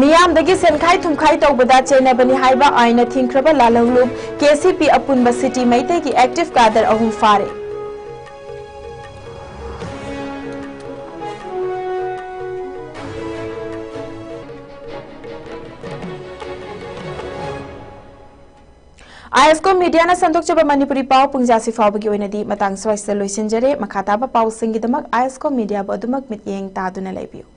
ꯃꯤꯌꯥꯝꯗꯒꯤ ꯁꯦꯟꯈꯥꯏ ꯊꯨꯝꯈꯥꯏ ꯇꯧꯕꯗ ꯆꯦꯟꯅꯕꯅꯤ ꯍꯥꯏꯕ ꯑꯥꯏꯟꯅ ꯊꯤꯡꯈ꯭ꯔꯕ ꯂꯥꯜꯍꯧꯂꯨꯞ ꯀꯦ ꯁꯤ ꯄꯤ ꯑꯄꯨꯟꯕ ꯁꯤꯇꯤ ꯃꯩꯇꯩꯒꯤ ꯑꯦꯛꯇꯤꯚ ꯀꯥꯗꯔ ꯑꯍꯨꯝ ꯐꯥꯔꯦ꯫ ꯑꯥꯏ ꯑꯦꯁ ꯀꯣ ꯃꯤꯗꯤꯌꯥꯅ ꯁꯟꯗꯣꯛꯆꯕ ꯃꯅꯤꯄꯨꯔꯤ ꯄꯥꯎ ꯄꯨꯡꯖꯥꯁꯤ ꯐꯥꯎꯕꯒꯤ ꯑꯣꯏꯅꯗꯤ ꯃꯇꯥꯡ ꯁ꯭ꯋꯥꯏꯁꯤꯗ ꯂꯣꯏꯁꯤꯟꯖꯔꯦ꯫ ꯃꯈꯥ ꯇꯥꯕ ꯄꯥꯎꯁꯤꯡꯒꯤꯗꯃꯛ ꯑꯥꯏ ꯑꯦꯁ ꯀꯣ ꯃꯤꯗꯤꯌꯥꯕꯨ ꯑꯗꯨꯃꯛ ꯃꯤꯠꯌꯦꯡ ꯇꯥꯗꯨꯅ ꯂꯩꯕꯤꯌꯨ꯫